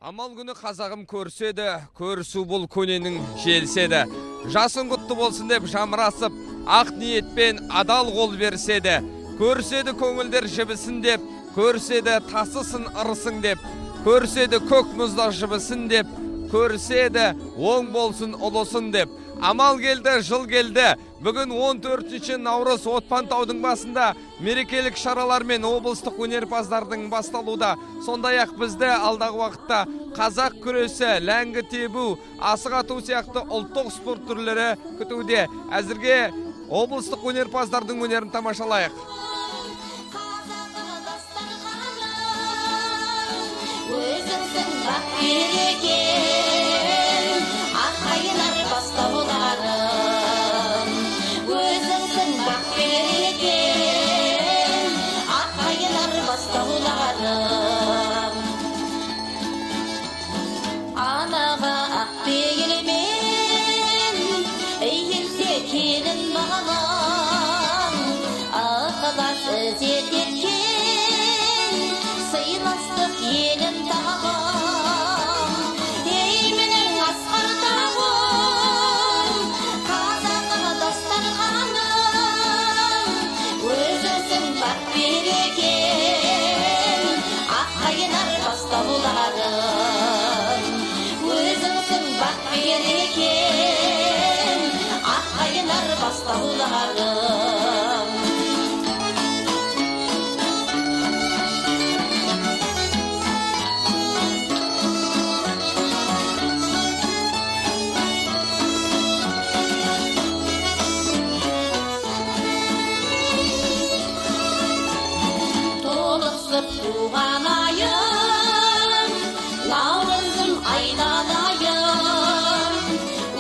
Амал күні қазағым көрседі, көрісу бұл көненің желіседі. Жасың құтты болсын деп жамырасып, ақ ниетпен адал қол беріседі. Көріседі көңілдер жібісін деп, көріседі тасысын ырысың деп, көріседі көк мұзда жібісін деп, көріседі оң болсын ұлысын деп. Амал келді, жыл келді. Бүгін 14 наурыз Отпан таудың басында мерекелік шаралармен облыстық өнерпаздардың басталуда. Сондай-ақ бізді алдағы уақытта қазақ күресі, ләңгі тебу, асық ату сияқты ұлттық спорт түрлері күтуде. Әзірге облыстық өнерпаздардың өнерін тамашалайық. Өзіңсің бақ берекен, ақ қайнар бастауларым. Өзіңсің бақ берекен, ақ қайнар бастауларым. Анаға ақ пейілмен иілсе келін балам, ықылас ізет еткен сыйластық елім тағам. Ей, менің асқар тауым, қазақы дастарханым, өзіңсің бақ берекен, ақ қайнар бастауларым. Өзіңсің бақ берекен, ақ қайнар бастауларым. Толықсып туған айым, наурызым айналайын,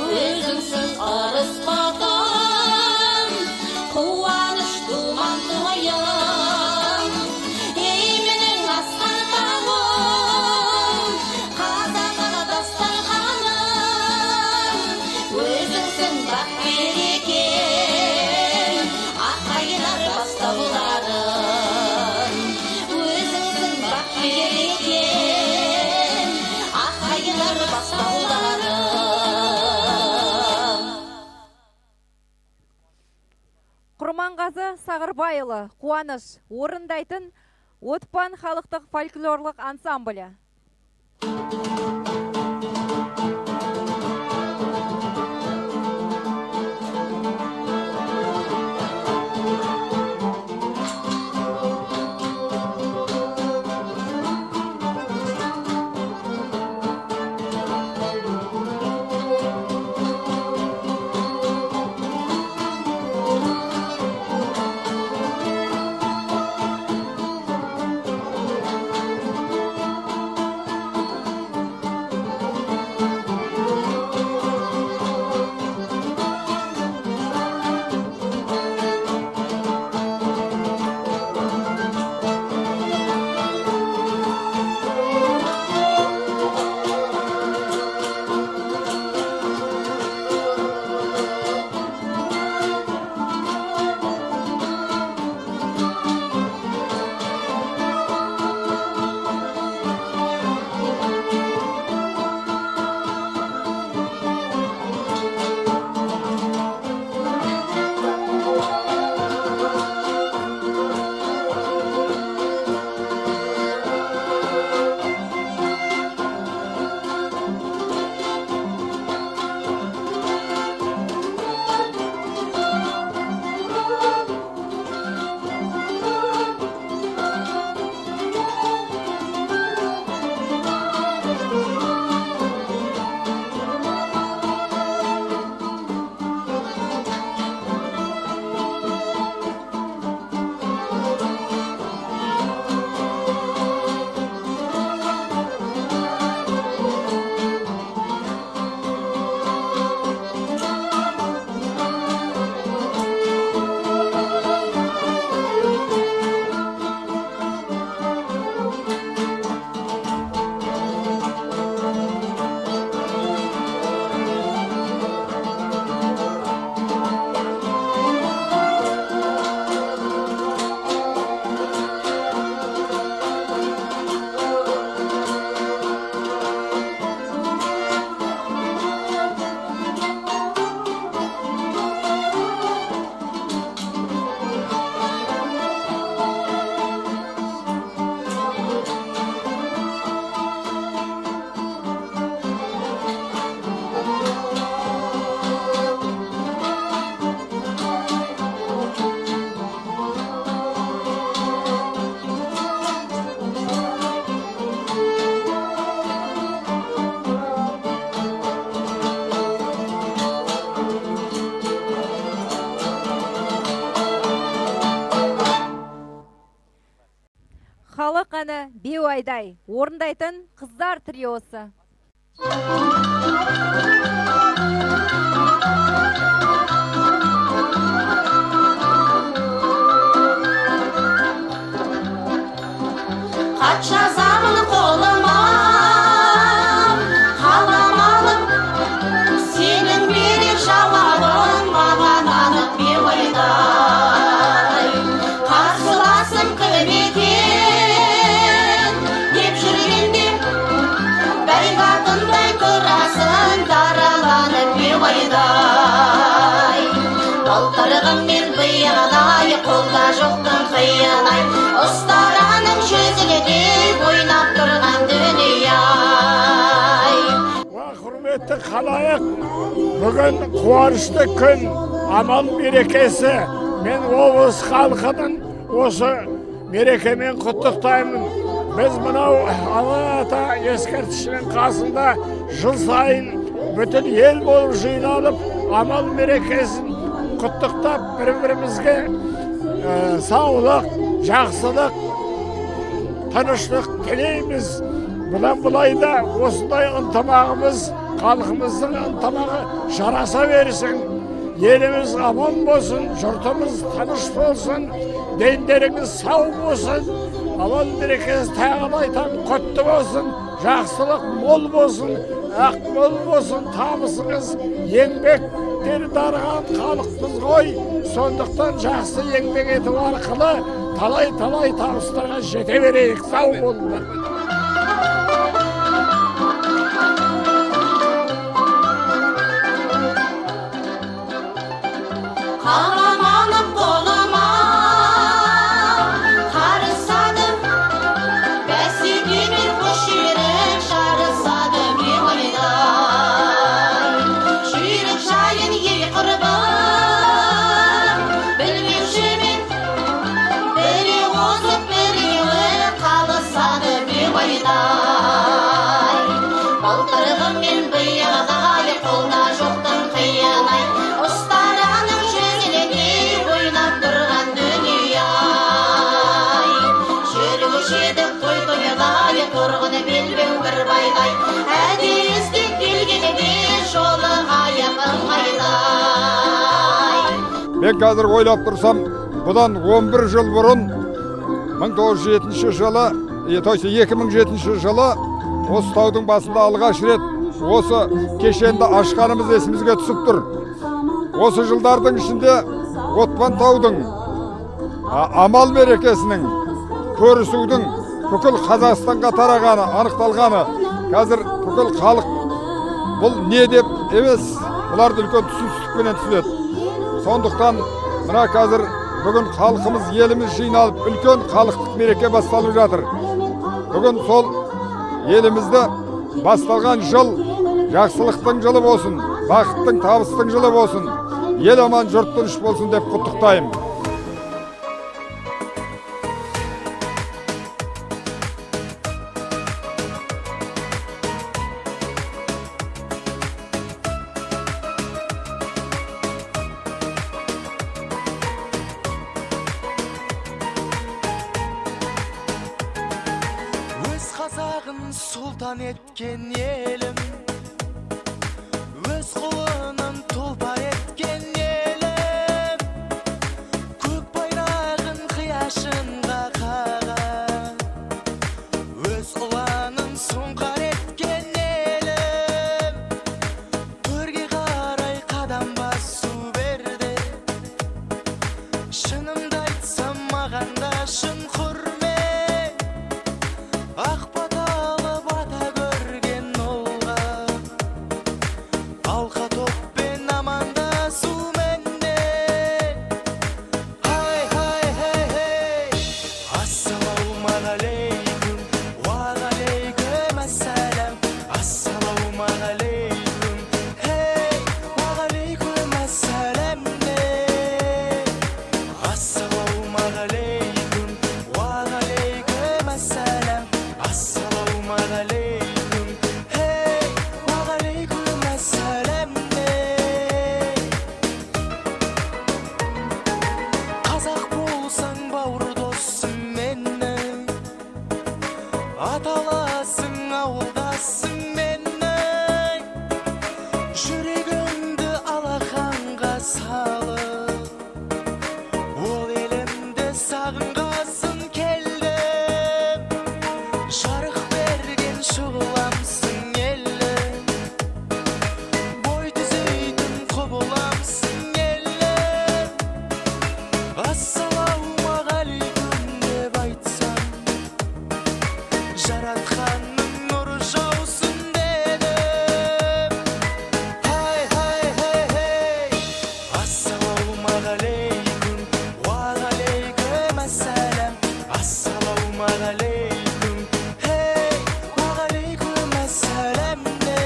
өзіңсің ырыс құтым, қуаныш туған тойым. Ей, менің асқар тауым, қазақы дастарханым, өзіңсің бақ берекен, ақ қайнар бастауларым. Өзіңсің бақ берекен, ақ қайнар бастауларым. Құрманғазы Сағырбайұлы Қуаныш орындайтын Отпан халықтық фольклорлық ансамблі. әні Беуайдай, орындайтын қыздар триосы. Хат жазамын қолыма, қалам алып, сенің берер жауабың маған анық Беуайдай. Қарсыласым кім екен деп жүргенде, бәйгі атындай тұрасың дараланып Беуайдай. Былтырғым мен биылдай қолда жоқтың қиынай, ұстараның жүзіндей ойнап тұрған дүние-ай. Құрметті халайық, бүгін қуанышты күн, амал мерекесі. Мен облыс халқының осы мерекемен құттықтаймын. Біз мынау Алла ата ескерткішінің қасында жыл сайын бүтін ел болып жиналып, амал мерекесін құттықтап, бір-бірімізге саулық, жақсылық, тыныштық тілейміз. Бұдан былай да осындай ынтымағымыз, халқымыздың ынтымағы жараса берсін. Еліміз аман болсын, жұртымыз тыныш болсын, дендеріңіз сау болсын. Амал мерекесі тағы да айтамын, құтты болсын, жақсылық мол болсын, ақ мол болсын, табысыңыз еңбектен дарыған халықпыз ғой. Сондықтан жақсы еңбек ету арқылы талай-талай табыстарға жете берейік. Сау болыңдар. Қалам алып қолыма қарысады, бәсекемен қос жүйрік жарысады Беуайдай. Жүйрік жайын ел құрбым білмеушімен, біреу озып, біреуі қалысады Беуайдай. Былтырғым мен биылдай қолда жоқтың қиынай, ұстараның жүзіндей ойнап тұрған дүние-ай. Жүруші едік той тойлай, торғын белбеу бір байлай, әдейі іздеп келгенде жолығайық ыңғайлай. Мен қазір ойлап тұрсам, бұдан 11 жыл бұрын 1907 жылы, то есть 2007 жылы осы таудың басында алғаш рет осы кешенді ашқанымыз есімізге түсіп тұр. Осы жылдардың ішінде Отпан таудың, амал мерекесінің, көрісудің бүкіл Қазақстанға тарағаны, анықталғаны, қазір бүкіл халық бұл не деп емес, бұларды үлкен түсіністікпенен түсінеді. Сондықтан мына қазір бүгін халқымыз, еліміз жиналып, үлкен халықтық мереке басталып жатыр. Бүгін сол елімізді басталған жыл жақсылықтың жылы болсын, бақыттың, табыстың жылы болсын, ел аман, жұрт тыныш болсын деп құттықтаймын. Өз қазағын сұлтан еткен елім, өз құлынын тұлпар еткен елім, көк байрағын қияшынға қаған, өз ұланын сұңқар еткен елім, төрге қарай қадам басу берді. Шынымды айтсам, маған да шын құрмет, ақ баталы бата көрген ұлға, алқа Аталасың, ауылдасың менің, жүрегімді алақанға салып, ол елімді сағынғасын келдім. Жарық берген шұғыламсың елім, бой түзейтін құбыламсың елім. Ассалаумағалейкум деп айтсам, Жаратқанның нұры жаусын дедім. Хай, хай, хей, хей. Ассалаумағалейкум, уағалейкум ассалам. Ассалаумағалейкум, хей, уағалейкум ассалам де.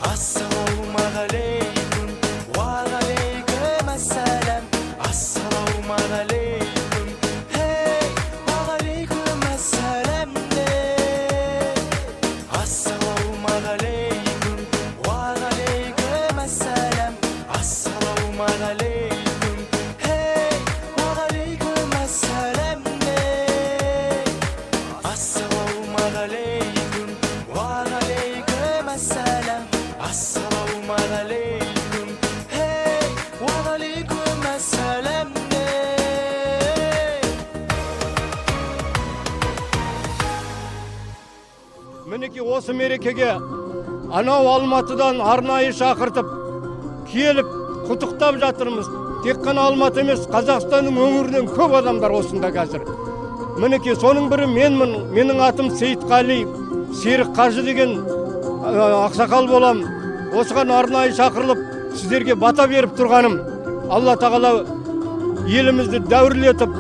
Ассалаумағалейкум, уағалейкум ассалам. Ассалаумағалейкум, хей, уағалейкум ассалам де. Ассалаумағалейкум, уағалейкум ассалам. Ассалаумағалейкум, хей, уағалейкум ассалам де. Ассалаумағалейкум, уағалейкум ассалам. Ассалаумағалейкум, хей, уағалейкум ассалам де. Мінекей, осы мерекеге анау Алматыдан арнайы шақыртып келіп құттықтап жатырмыз. Тек қана Алматы емес, Қазақстанның өңірінен көп адамдар осында қазір. Мінекей, соның бірі менмін. Менің атым Сейітқали Серік қажы деген ақсақал болам. Осыған арнайы шақырылып сіздерге бата беріп тұрғаным. Алла тағала елімізді дәуірлетіп,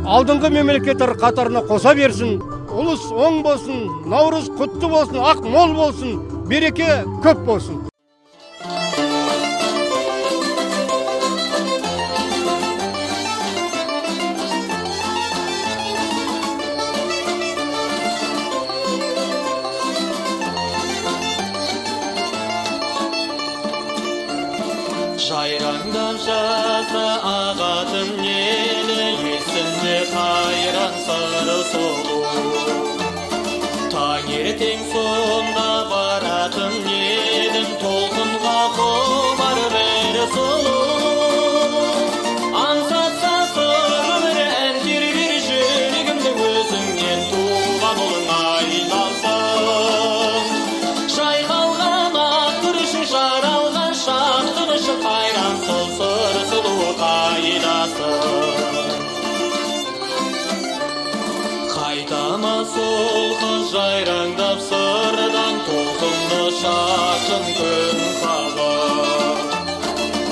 алдыңғы мемлекеттер қатарына қоса берсін. Ұлыс оң болсын, наурыз құтты болсын, ақ мол болсын, береке көп болсын. Жайраңдап жасы ағатын еді, есімде қайран сары сұлу. Таңертең сонда баратын едім, толқынға құмар бір сұлу. Аңсатса сыр өмірі ән тербер жүрегімді, өзіңнен туған ұлың айналсын. Жайқалған ақ күріші, жаралған шақ тынышы, қайран сол сыр сұлу қайдасың? Қайтама сол қыз жайраңдап сырдан, толқынды шашын күн қағып.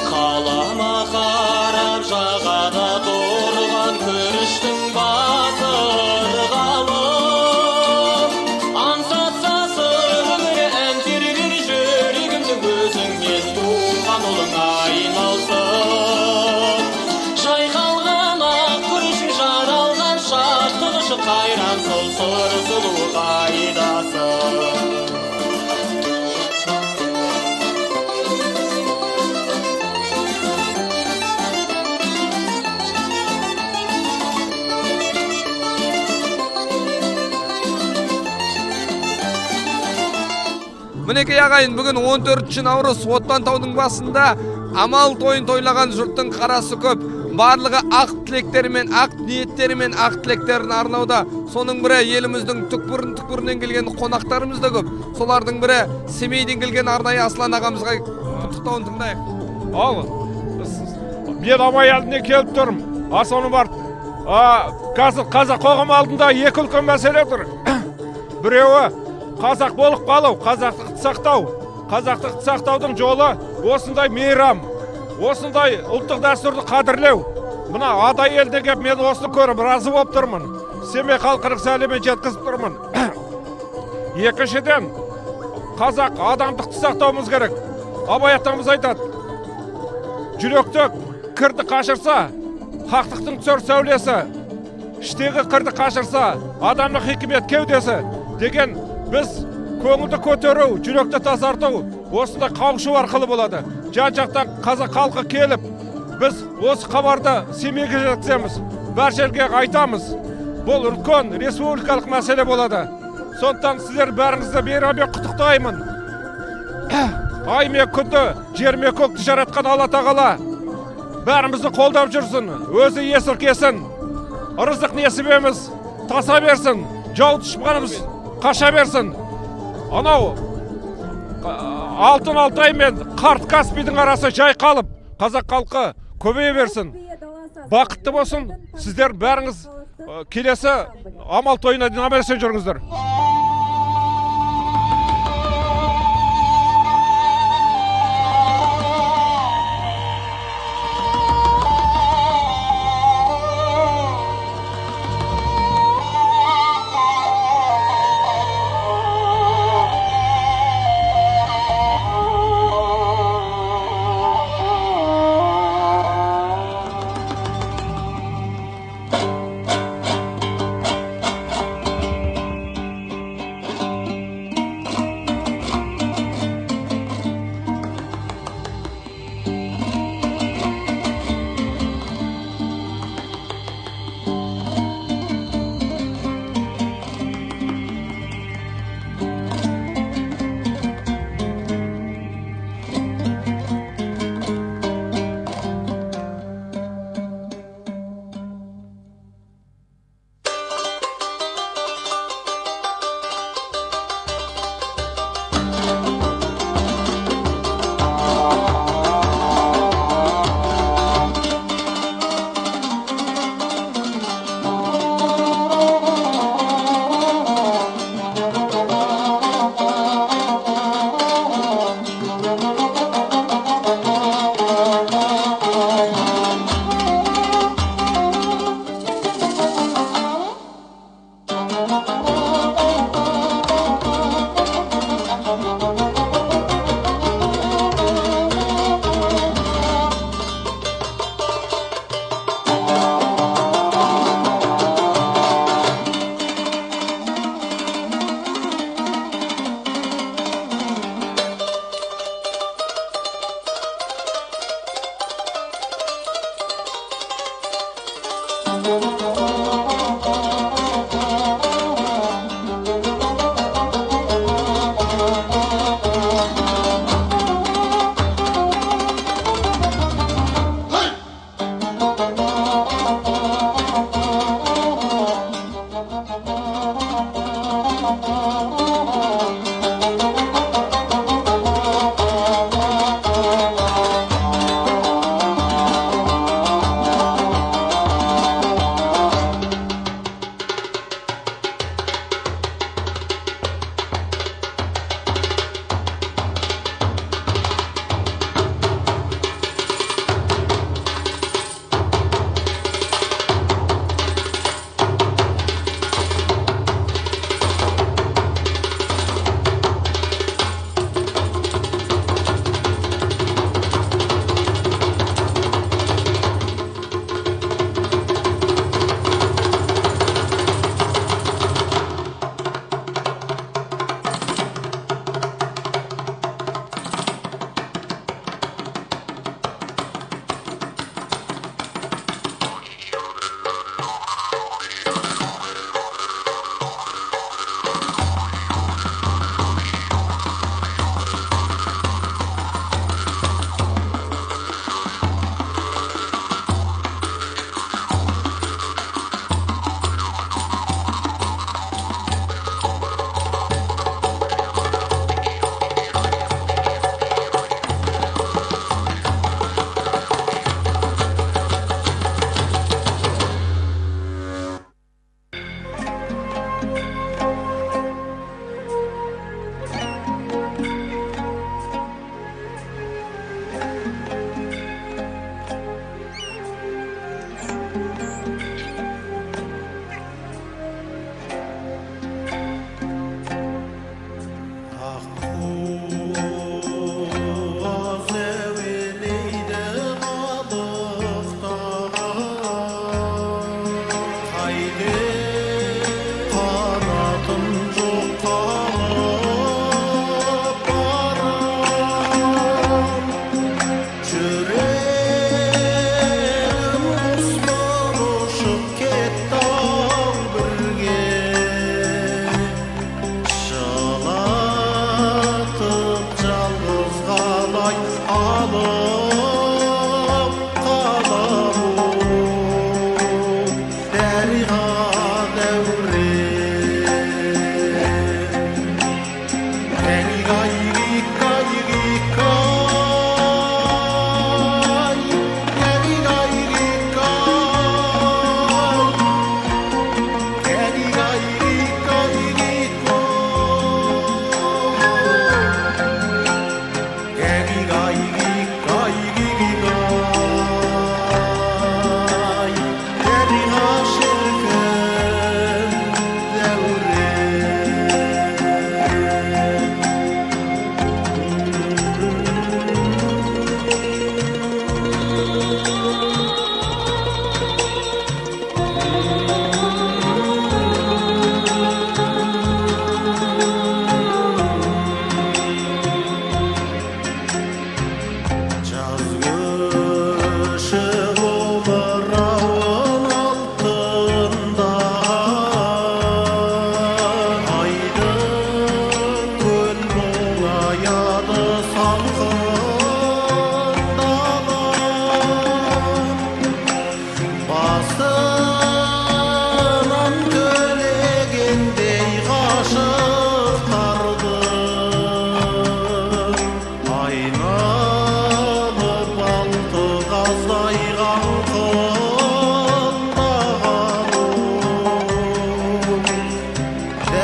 Қалама қарап жағада тұрған күріштің басы ырғалып. Аңсатса сыр өмірі ән тербер жүрегімді, өзіңнен туған ұлың айналсын. Жайқалған ақ күрішің, жаралған шаш тынышы, қайран сол сыр сұлу қайдасың? Мінекей, ағайын, бүгін 14 наурыз. Оттан таудың басында амал тойын тойлаған жұрттың қарасы көп. Барлығы ақ тілектермен, ақ ниеттермен, ақ тілектерін арнауда. Соның бірі еліміздің түкпірін-түкпірінен келген қонақтарымыз да көп. Солардың бірі Семейден келген арнайы Аслан ағамызға құттықтауын тыңдайық. Ал, мен Абай еліне келіп тұрмын. Асаны бар. Қазір қазақ қоғамы алдында екі үлкен мәселе тұр. Біреуі қазақ болып қалу, қазақтықты сақтау. Қазақтықты сақтаудың жолы осындай мейрам, осындай ұлттық дәстүрді қадірлеу. Мына адай елде келіп мен осыны көріп разы болып тұрмын. Семей халқының сәлемін жеткізіп тұрмын. Екіншіден, қазақ адамдықты сақтауымыз керек. Абай атамыз айтады, жүректі кірді қашырса, хақтықтың түсер сәулесі, іштегі кірді қашырса, адамдық хикмет кеудесі деген. Біз көңілді көтеру, жүректі тазарту осындай қауышу арқылы болады. Жан жақтан қазақ халқы келіп, біз осы хабарды Семейге жеткіземіз, бар жерге айтамыз. Бұл үлкен республикалық мәселе болады. Сондықтан сіздер бәріңізді мейраммен құттықтаймын. Ай мен күнді, жер мен көкті жаратқан Алла Тағала бәрімізді қолдап жүрсін, өзі есіркесін, ырыздық несібеміз таса берсін, жау дұшпанымыз қаша берсін. Анау Алтын Алтай мен Қарт Каспийдің арасы жайқалып, қазақ халқы көбейе берсін, бақытты болсын. Сіздер бәріңіз келесі амал тойына дейін аман есен жүріңіздер.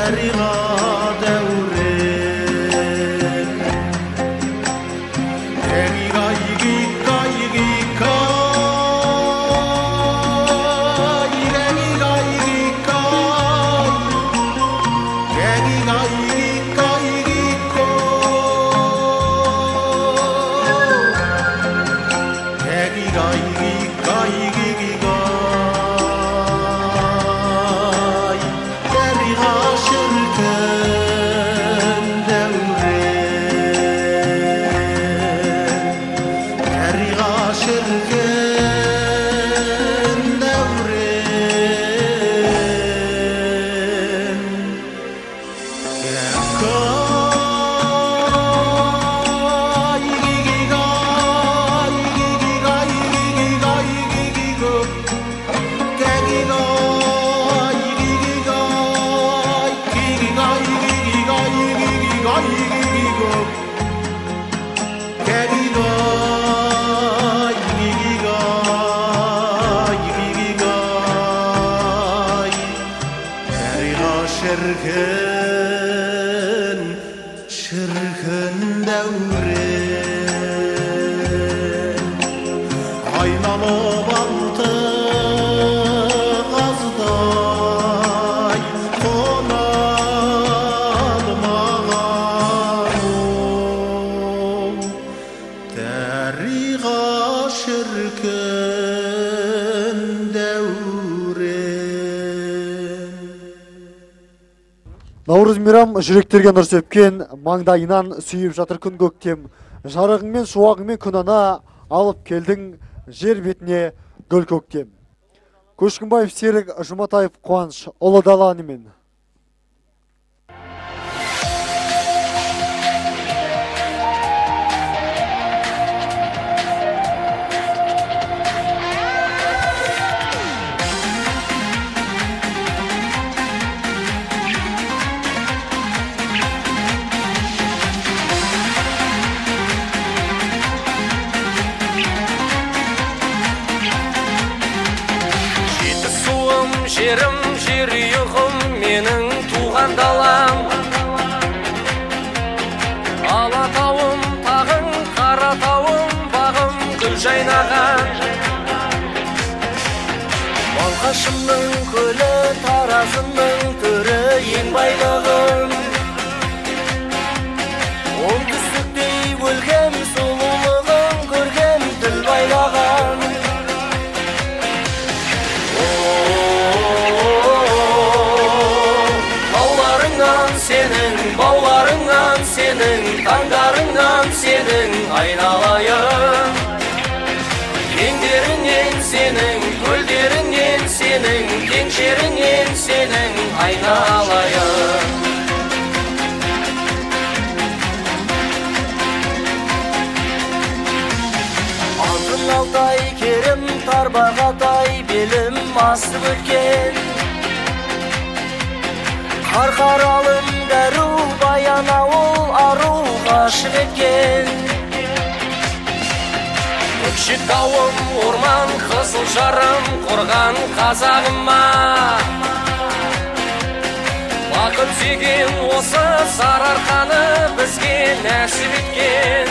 Дариға дәурен. Дариға игика игика, дариға игика, дариға игика игико, дариға игика игига. Дариға шіркін дәурен, дариға шіркін дәурен. Шіркін, шіркін дәурен, айналып алты қаздай қонады маған ол. Дариға шіркін дәурен. Наурыз мейрам жүректерге нұр сепкен, маңдайынан сүйіп жатыр күн көктем. Жарығыңмен, шуағыңмен күн ана алып келдің жер бетіне гүл көктем. Көшкінбаев Серік, Жұматаев Қуаныш, Ұлы дала әнімен. Жетісуым, жерім, жер ұйығым, менің туған далам. Алатауым, тағым, Қаратауым, бағым, гүл жайнаған. Балқашымның көлі, Таразымның төрі, ең байлығым. Оңтүстіктей өлкем, сұлулығын көрген, тіл байлаған. Тауларыңнан сенің, бауларыңнан сенің, таңдарыңнан сенің айналайын. Кеңдеріңнен сенің, көлдеріңнен сенің, кең жеріңнен сенің айналайын. Алтын Алтай керім, Тарбағатай белім асып өткен. Қарқаралым дәру, Баянауыл ару ғашық еткен. Көкшетауым орман, Қызылжарым қорған қазағыма. Бақыт сүйген осы Сарыарқаны бізге нәсіп еткен.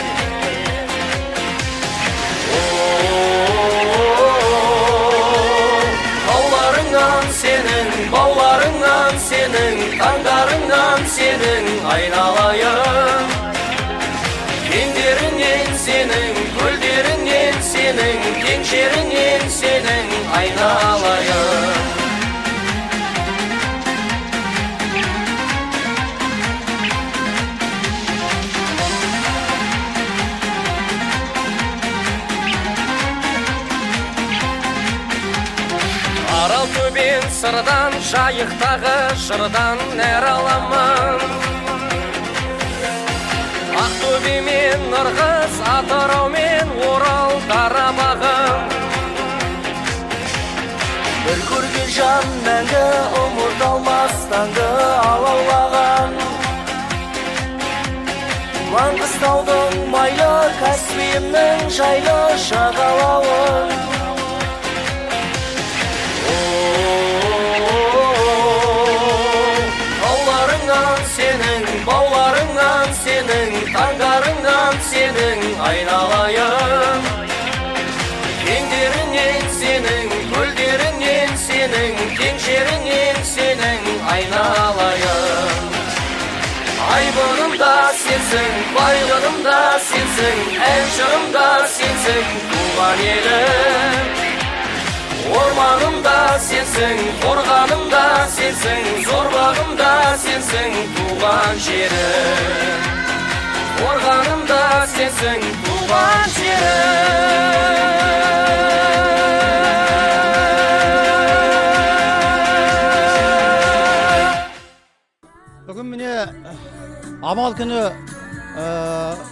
Тауларыңнан сенің, бауларыңнан сенің, таңдарыңнан сенің айналайын. Кеңдеріңнен сенің, көлдеріңнен сенің, кең жеріңнен сенің айналайын. Арал төбен сырдан, Жайықтағы жырдан нәр аламын. Ақтөбе мен Ырғыз, Атырау мен Орал, Қарабағым. Бір көрген жан мәңгі ұмыталмас таңды алаулаған. Маңғыстаудың майлы, Каспийімнің жайлы жағалауын. айналайын. Кеңдеріңнен сенің, көлдеріңнен сенің, кең жеріңнен сенің айналайын. Айбыным да сенсің, байлығым да сенсің, ән жырым да сенсің, туған елім. Орманым да сенсің, қорғаным да сенсің, зорбағым да сенсің, туған жерім. Қорғаным да сенсің, туған жерім. Бүгін міне амал күні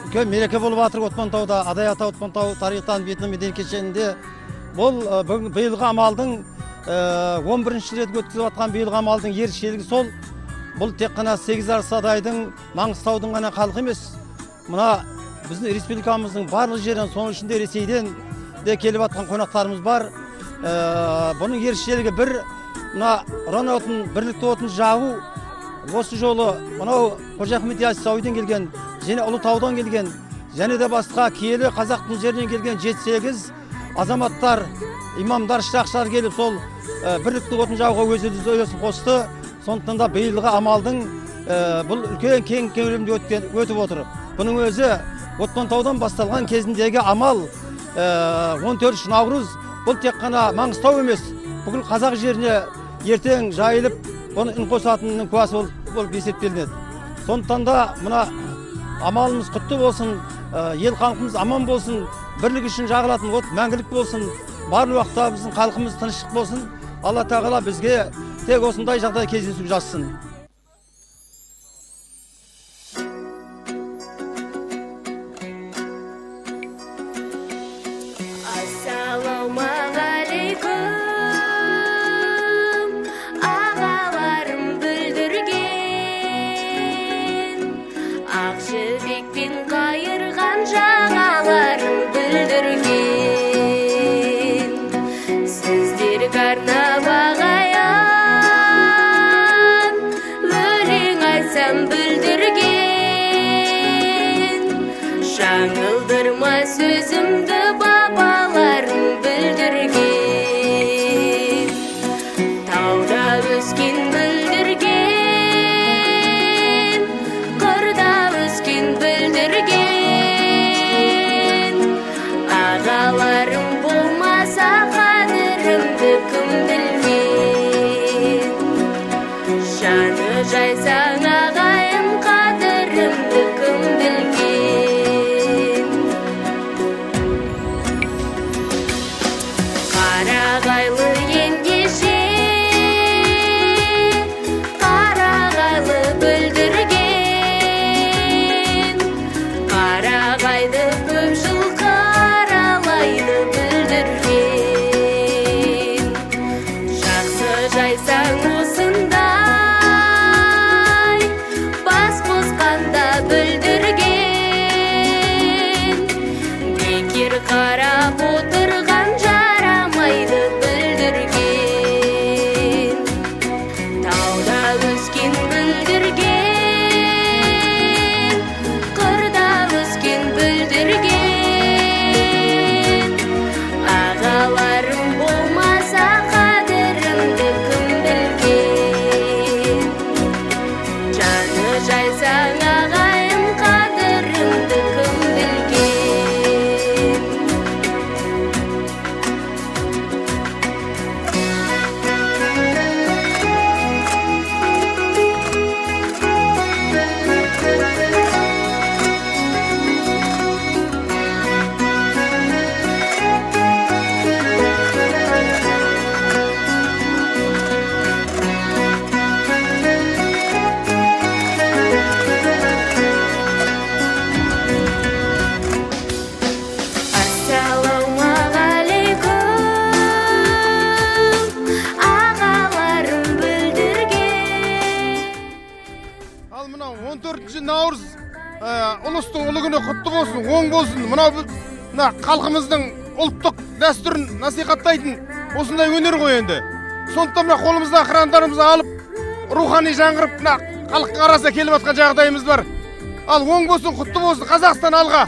үлкен мереке болып жатыр Отпантауда, Адай ата Отпантау тарихтан этномәдени кешенінде. Бұл биылғы амалдың 11-ші рет өткізіп жатқан биылғы амалдың ерекшелігі сол. Бұл тек қана 8 арыс Адайдың, Маңғыстаудың ғана халқы емес. Мына біздің республикамыздың барлық жерінен, соның ішінде Ресейден де келіп жатқан қонақтарымыз бар. Бұның ерекшелігі бір, мына ұран отын, бірлікті отын жағу. Осы жолы мынау Қожа Ахмет Яссауиден келген, және Ұлытаудан келген, және де басқа киелі қазақтың жерінен келген 7-8 азаматтар, имамдар, шырақшылар келіп сол бірлікті отын жағуға өз үлесін қосты. Сондықтан да биылғы амалдың бұл үлкен кең көлемде өтіп отыр. Бұның өзі Отпантаудан басталған кезіндегі амал 14 наурыз бұл тек қана Маңғыстау емес, бүкіл қазақ жеріне ертең жайылып, бұны үн қосатынының куәсі болып есептелінеді. Сондықтан да мына амалымыз құтты болсын, ел халқымыз аман болсын, бірлік үшін жағылатын от мәңгілік болсын, барлық уақытта біздің халқымыз тыныштық болсын. Алла тағала бізге тек осындай жағдай кездесу жазсын. Ассалаумағалейкум, ағаларым бүлдірген, ақ жібекпен қайырған жағаларым бүлдірген. Сіздерге арнап ағайын өлең айтсам бүлдірген, жаңылдырма сөзімді бабаларым бүлдірген. Тауда өскен бүлдірген, қырда өскен бүлдірген, ағаларым болмаса қадірімді кім білген. Жаны жайсаң ағайын қадірімді кім білген. Қарағайлы ендеше, қарағайлы бүлдірген, қарағайды көп жыл қаралайды бүлдірген. Жақсы жайсаң осындай бас қосқанда бүлдірген, бекер қарап отырған жарамайды бүлдірген. Тауда өскен бүлдірген, қырда өскен бүлдірген, ағаларым болмаса қадірімді кім білген. Жаны жайсаң ағайын қадірімді кім білген. Ассалаумағалейкум, ағаларым бүлдірген. Ал мынау 14 наурыз ұлыстың ұлы күні құтты болсын, оң болсын. Мынау мына халқымыздың ұлттық дәстүрін насихаттайтын осындай өнер ғой енді. Сондықтан мына қолымызда қырандарымызды алып, рухани жаңғырып, мына халықтың арасына келіп жатқан жағдайымыз бар. Ал оң болсын, құтты болсын, Қазақстан алға!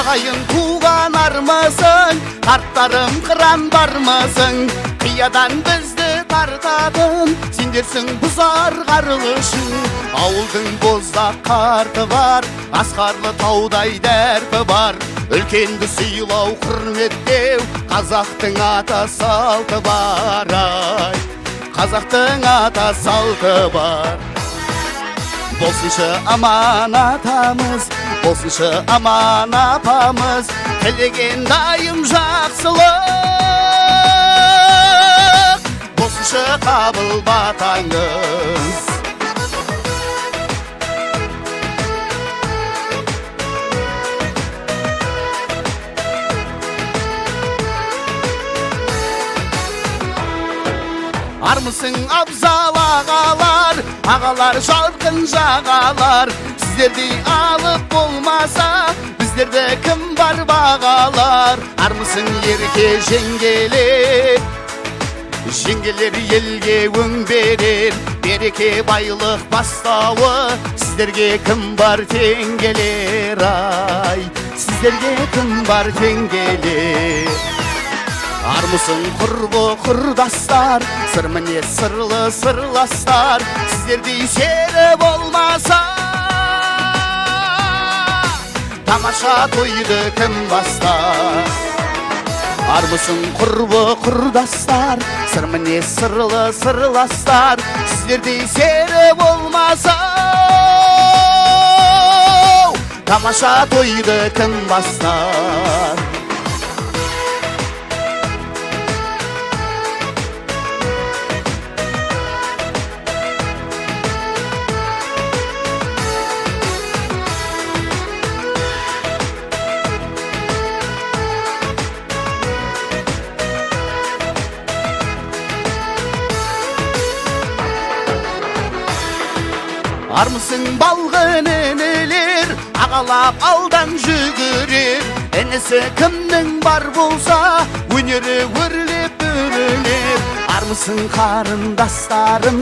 Ағайын туған армысың, қарттарым қыран бармысың, қиядан бізді тартатын, сендерсің бұзар қарлышың. Ауылдың боздақ қарты бар, асқарлы таудай дәрпі бар, үлкенді сыйлау құрметтеу, қазақтың ата салты бар, ай, қазақтың ата салты бар. Болсыншы аман атамыз, болсыншы аман апамыз, тілеген дайым жақсылық, болсыншы қабыл батаңыз. Армысың абзал ағалар, ағалар жарқын жағалар, сіздердей алып болмаса, біздерді кім бар бағалар. Армысың ерке жеңгелер, жеңгелер елге өң берер, береке байлық бастауы, сіздерге кім бар тең келер, ай, сіздерге кім бар тең келер. Армысың құрбы құрдастар, сыр мінез сырлы сырластар, сіздердей сері болмаса, тамаша тойды кім бастар. Армысың құрбы құрдастар, сыр мінез сырлы сырластар, сіздердей сері болмаса, тамаша тойды кім бастар. Армысың балғын інілер, ағалап алдан жүгірер, інісі кімнің бар болса, өнері өрлеп өрілер. Армысың қарындастарым,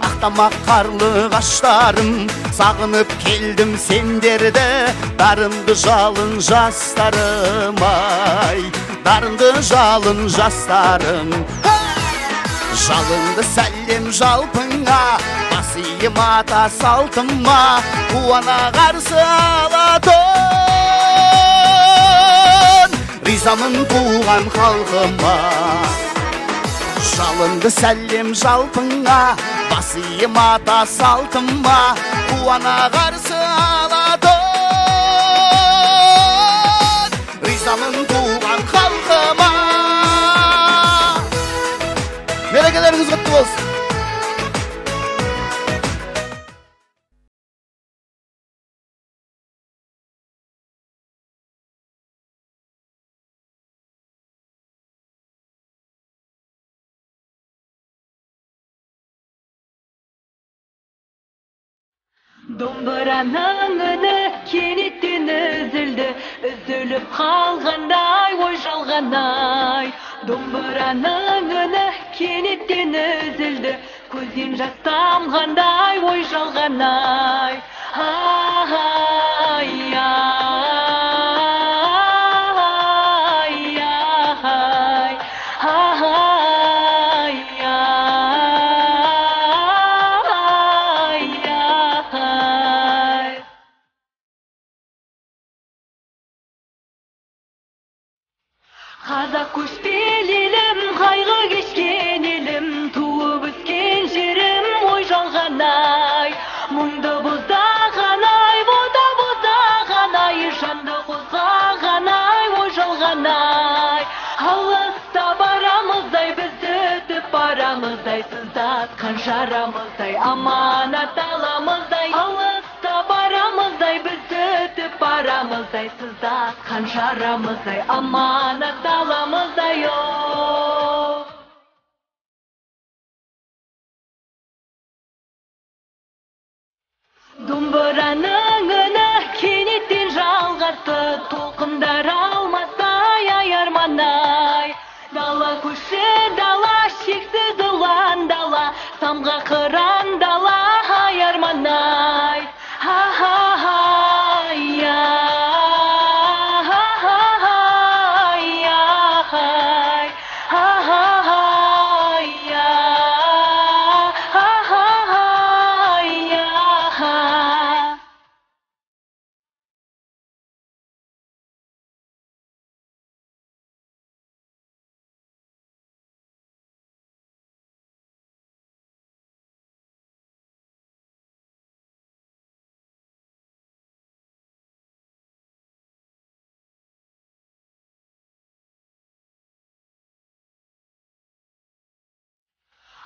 ақтамақ қарлығаштарым, сағынып келдім сендерді, дарынды жалын жастарым, ай, дарынды жалын жастарым. Жалынды сәлем жалпыңа, бас ием ата салтыма, қуана қарсы алатын, ризамын туған халқыма. Жалынды сәлем жалпыңа, бас ием ата салтыма, қуана қарсы алатын, ризамын туған халқыма. Мерекелеріңіз құтты болсын. Домбыраның үні кенеттен үзілді, үзіліп қалғандай ой жалғандай. Домбыраның үні кенеттен үзілді, көзден жас тамғандай ой жалғандай. Ай, ай, ай, ай, ай. Қазақ көшпелі елім, қайғы кешкен елім, туып өскен жерім ой жалғанай. Мұңды боздаған ай, бота боздаған ай, жанды қозғаған ай, ой жалғанай. Алыста барамыздай, біз өтіп барамыздай, сыздатқан жарамыздай, аманат аламыздай. Алыста барамыздай, біз өтіп барамыздай, сыздатқан жарамыздай, аманат аламыздай. Домбыраның үні кенеттен жалғасты, толқындар алмастай ай арман-ай. Дала көші дала, шексіз ұлан дала, самға қыран дала, ай арман-ай. Ай, ай,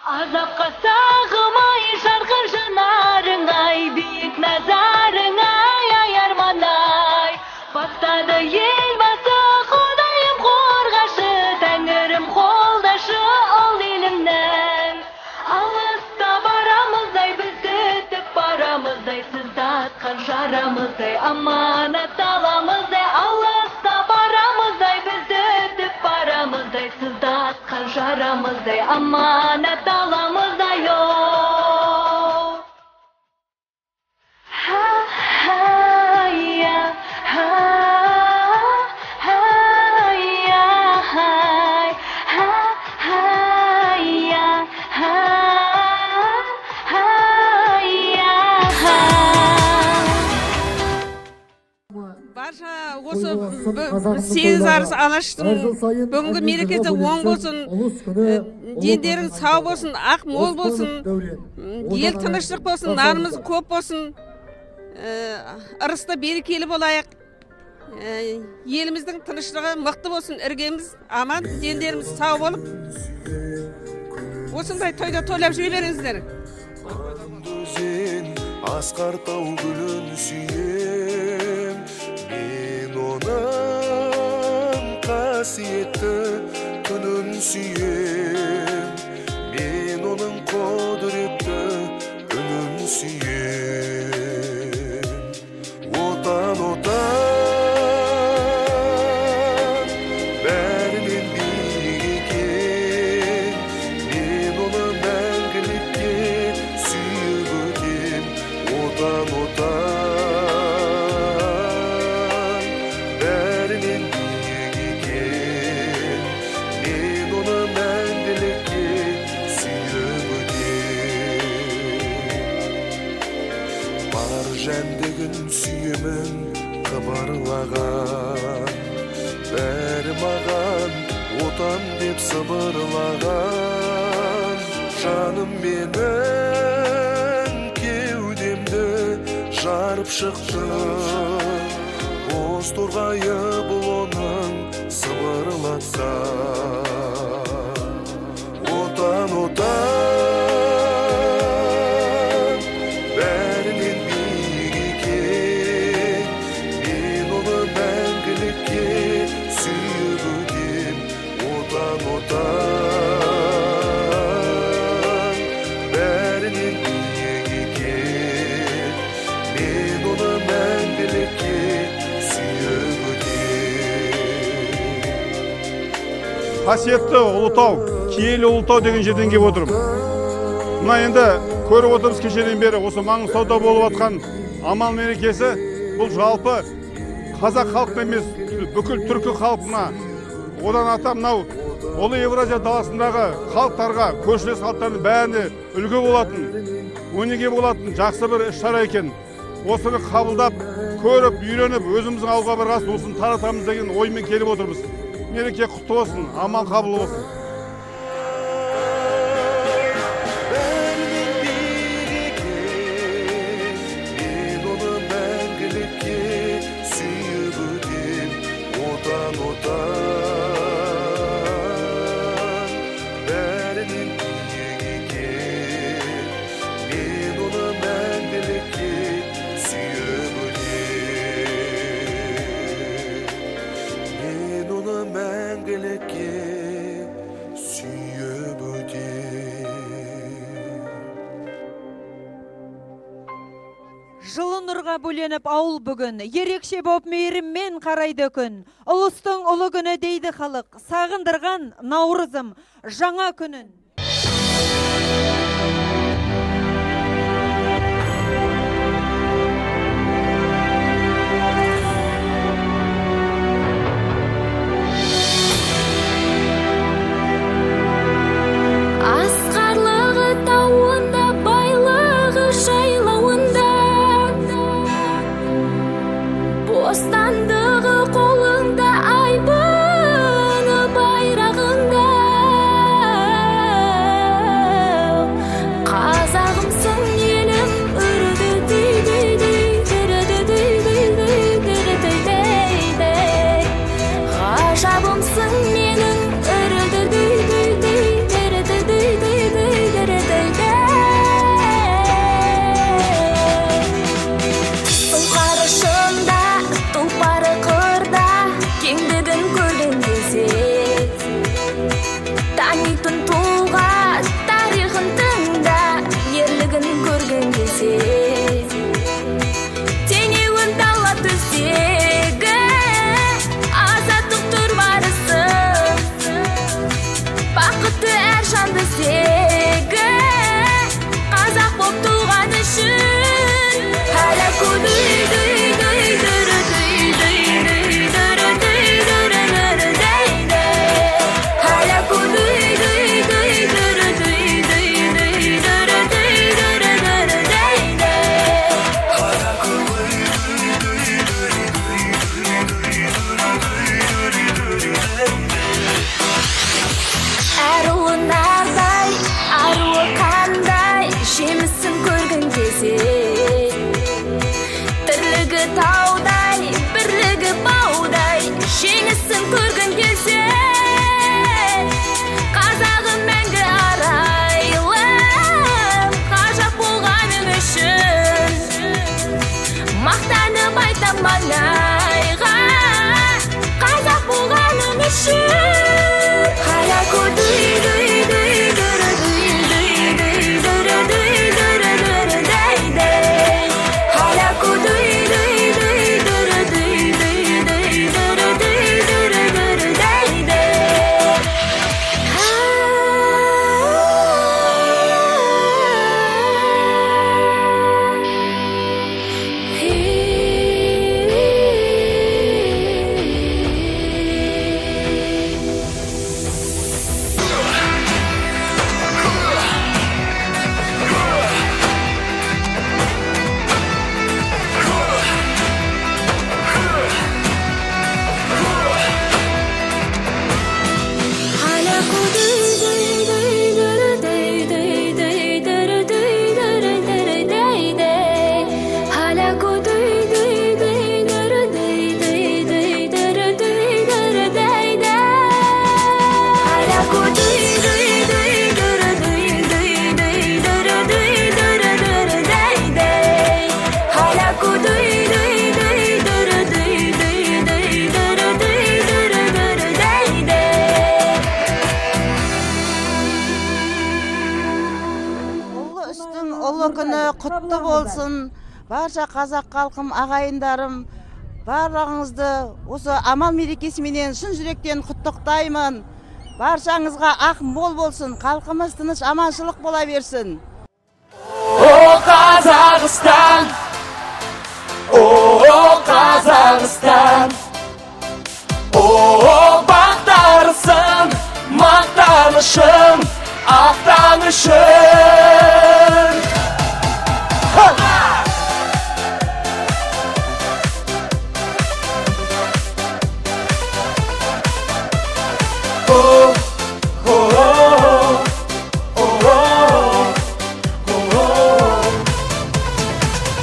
Азапқа сағымай, жарқын жанарың ай, биік назарың ай, ай арман-ай. Бастады елбасы, Құдайым қорғашы, Тәңірім қолдашы, ұл елімнің. Алыста барамыз-ай, біз өтіп барамыз-ай, сыздатқан жарамыз-ай, аманат аламыз-ай. Алыста барамыз-ай, біз өтіп барамыз-ай, сыздатқан жарамыз-ай, аманат аламыз-ай. Барша осы 8 арыс алаштың бүгінгі мерекесі оң болсын, дендерің сау болсын, ақ мол болсын, ел тыныштық болсын, нарымыз көп болсын, ырысты берекелі болайық, еліміздің тыныштығы мықты болсын, іргеміз аман, дендеріміз сау болып, осындай тойда тойлап жүре беріңіздер. Асқар тау гүлін сүйем, мен оның қасиетті күнін сүйем, мен оның құдіретті үнін сүйем. Отан, отан, бәрінен биік екен, мен оны мәңгілікке сүйіп өтем. Отан, отан, бәрінен биік екен, мен оны мәңгілікке сүйіп өтем. Бар жәндігін сүйемін қыбырлаған, бәрі маған отан деп сыбырлаған. Жаным менің кеудемді жарып шықты, боз торғайы бұл оның сыбырлатса. Отан, отан, бәрінен биік екен, мен оны мәңгілікке сүйіп өтем. Отан, отан, бәрінен биік екен, мен оны мәңгілікке сүйіп өтем. Қасиетті Ұлытау, киелі Ұлытау деген жерден келіп отырмын. Мына енді көріп отырмыз кешеден бері осы Маңғыстауда болып жатқан амал мерекесі бұл жалпы қазақ халқына емес, бүкіл түркі халқына, одан ата мынау ұлы Евразия даласындағы халықтарға, көршілес халықтардың бәріне үлгі болатын, өнеге болатын жақсы бір іс-шара екен. Осыны қабылдап, көріп, үйреніп, өзіміздің ауылға барғасын осыны таратамыз деген оймен келіп отырмыз. Мереке құтты болсын, амал қабыл болсын. Бәрінен биік екен, мен оны мәңгілікке сүйіп өтем. Отан, отан, бәрінен биік екен, мен оны мәңгілікке сүйіп өтем. Мен оны мәңгілікке сүйіп өтем. Жылы нұрға бөленіп ауыл бүгін, ерекше боп мейіріммен қарайды күн. Ұлыстың ұлы күні дейді халық, сағындырған наурызым жаңа күнін. Асқарлығы тауында, байлығы жайлауында, бостандығы қолыңда, айбыны байрағыңда. ұлы күні құтты болсын. Барша қазақ халқым, ағайындарым, барлығыңызды осы амал мерекесіменен шын жүректен құттықтаймын. Баршаңызға ақ мол болсын, халқымыз тыныш аманшылық бола берсін. О Қазақстан, о Қазақстан, о бақтарысың, мақтанышым, ақтанышым.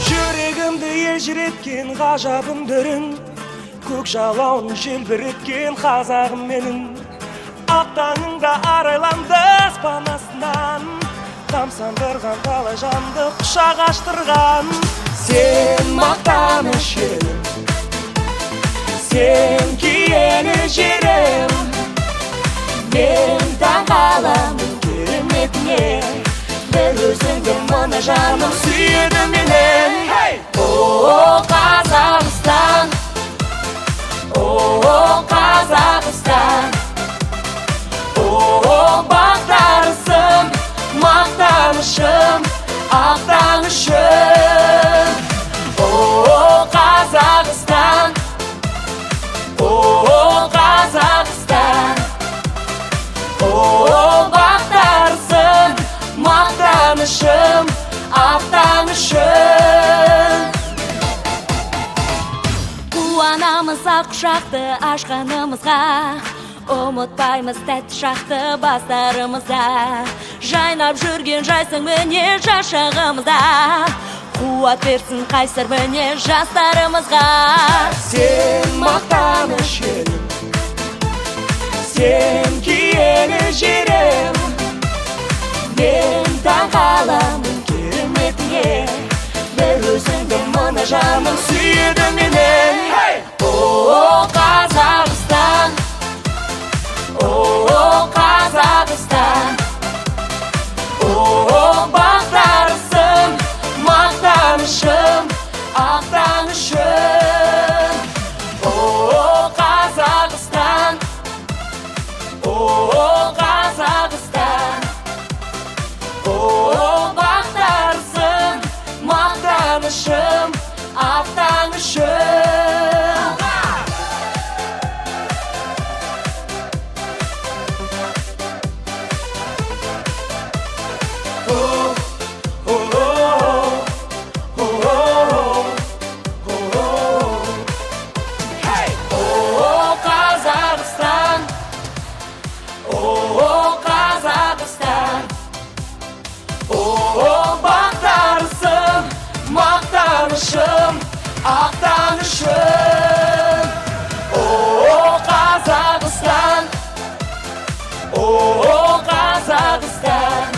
Жүрегімді елжіреткен ғажабым дөрін, көк жалауын желбіреткен қазағым менің. Ақ таңыңда арайланды аспан астынан, тамсандырған талай жанды құшақ аштырған. Сен мақтаныш елім, сен киелі жерім, мен таңғаламын кереметіңе, бір өзіңді мына жаным сүйеді менің. О Қазақстан, о Қазақстан, о бақтарысым, мақтанышым, ақтанышым. О Қазақстан, о Қазақстан, о бақтарысым, мақтанышым, ақтанышым. Қуанамыз ақ құшақты ашқанымызға, ұмытпаймыз тәтті шақты бастарымызда. Жайнап жүрген жайсаң міне жас шағымызда, қуат берсін қайсар міне жастарымызға. Сен мақтаныш елім, сен киелі жерім, мен таңғаламын кереметіңе, бір өзіңді мына жаным сүйеді менің. О Қазақстан, о Қазақстан, о бақтарысым, мақтанышым, ақтанышым. О Қазақстан, о Қазақстан, о бақтарысым, мақтанышым, ақтанышым. Мақтанышым, ақтанышым. О Қазақстан, о Қазақстан,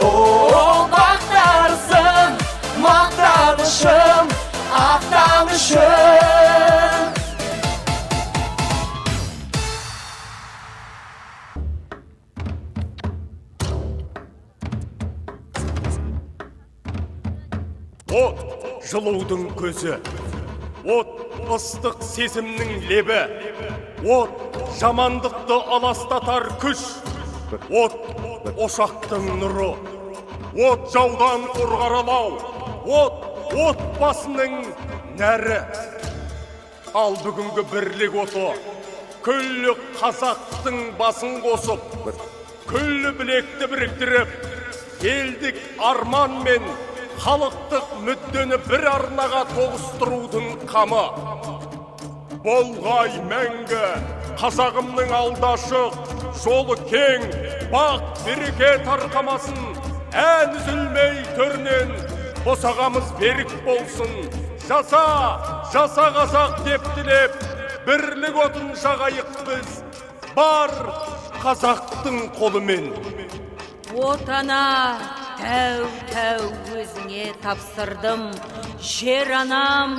о бақтарысым, мақтанышым, ақтанышым. От жылудың көзі, от ыстық сезімнің лебі, от жамандықты аластатар күш, от ошақтың нұры, от жаудан қорғаралау, от отбасының нәрі. Ал бүгінгі бірлік оты күллі қазақтың басын қосып, күллі білекті біріктіріп, елдік арман мен халықтық мүддені бір арнаға тоғыстырудың қамы. Болғай мәңгі қазағымның алдашық, жолы кең, бақ береке тарқамасын, ән үзілмей төрінен, босағамыз берік болсын. Жаса, жаса қазақ деп тілеп, бірлік отын жағайық біз, бар қазақтың қолымен. Отана, тәу-тәу өзіңе тапсырдым, жер анам,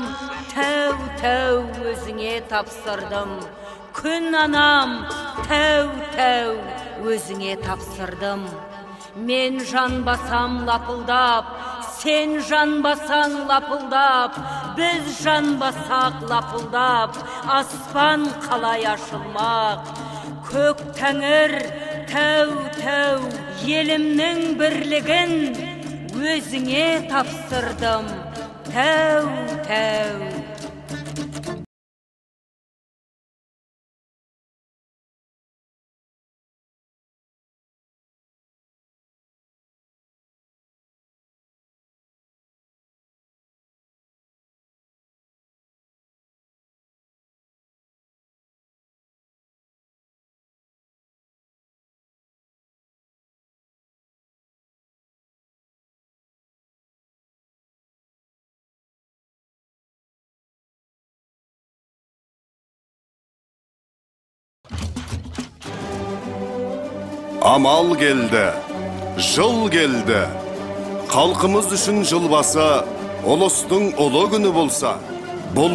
тәу-тәу өзіңе тапсырдым, күн анам, тәу-тәу өзіңе тапсырдым. Мен жанбасам лапылдап, сен жанбасаң лапылдап, біз жанбасақ лапылдап, аспан қалай ашылмақ. Көк тәңір, тәу тәу, елімнің бірлігін өзіңе тапсырдым, тәу тәу. Амал келді, жыл келді. Халқымыз үшін жыл басы ұлыстың ұлы күні болса, бұл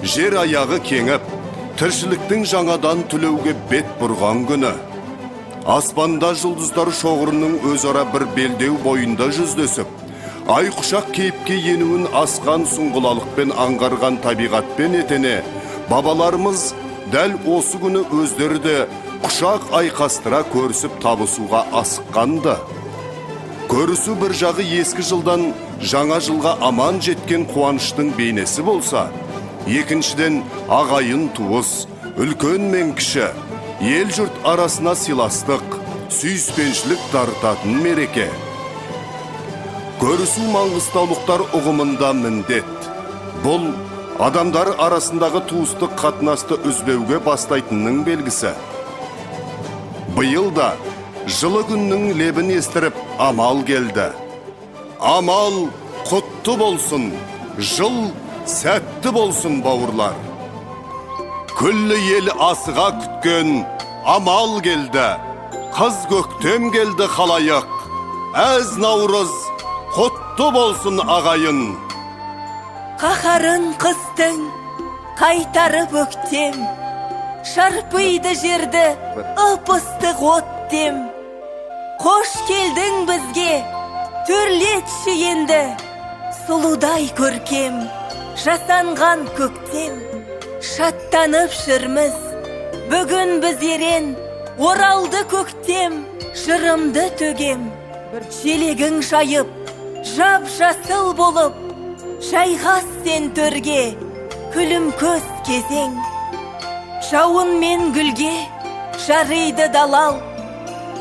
жер аяғы кеңіп, тіршіліктің жаңадан түлеуге бет бұрған күні. Аспанда жұлдыздар шоғырының өзара бір белдеу бойында жүздесіп, ай құшақ кейіпке енуін асқан сұңғылалықпен аңғарған табиғатпен етене, бабаларымыз дәл осы күні өздері де құшақ айқастыра көрісіп табысуға асыққанды. Көрісу бір жағы ескі жылдан жаңа жылға аман жеткен қуаныштың бейнесі болса, екіншіден ағайын туыс, үлкен мен кіші, ел жұрт арасына сыйластық, сүйіспеншілік дарытатын мереке. Көрісу маңғыстаулықтар ұғымында міндет. Бұл адамдар арасындағы туыстық қатынасты үзбеуге бастайтынның белгісі. Биыл да жылы күннің лебін естіріп амал келді. Амал құтты болсын, жыл сәтті болсын, бауырлар. Күллі ел асыға күткен амал келді. Қыз көктем келді халайық. Әз наурыз құтты болсын ағайын. Қаһарын қыстың қайтарып өктем, шарпиды жерді ып-ыстық оттем. Қош келдің бізге, төрлетші енді, сұлудай көркем, жасанған көктем. Шаттанып жүрміз, бүгін біз ерен, оралды көктем, жырымды төгем. Желегің жайып, жап-жасыл болып, жайғас сен төрге, күлім көз кезең. Жауын мен гүлге жариды далал,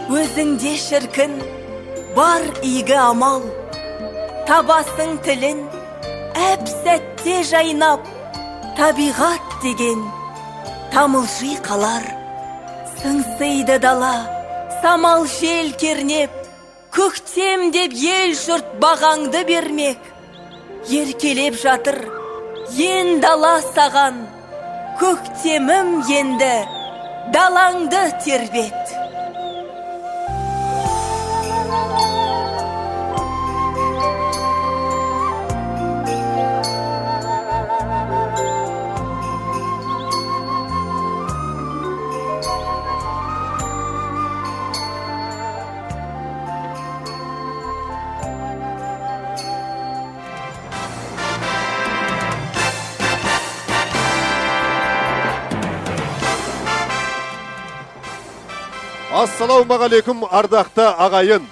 өзіңде шіркін бар игі амал. Табасың тілін әп сәтте жайнап, табиғат деген тамылжи қалар. Сыңсиды дала, самал жел кернеп, көктем деп ел жұрт бағаңды бермек. Еркелеп жатыр ен дала саған, көктемім енді далаңды тербет. Ассалаумағалейкум, ардақты ағайын.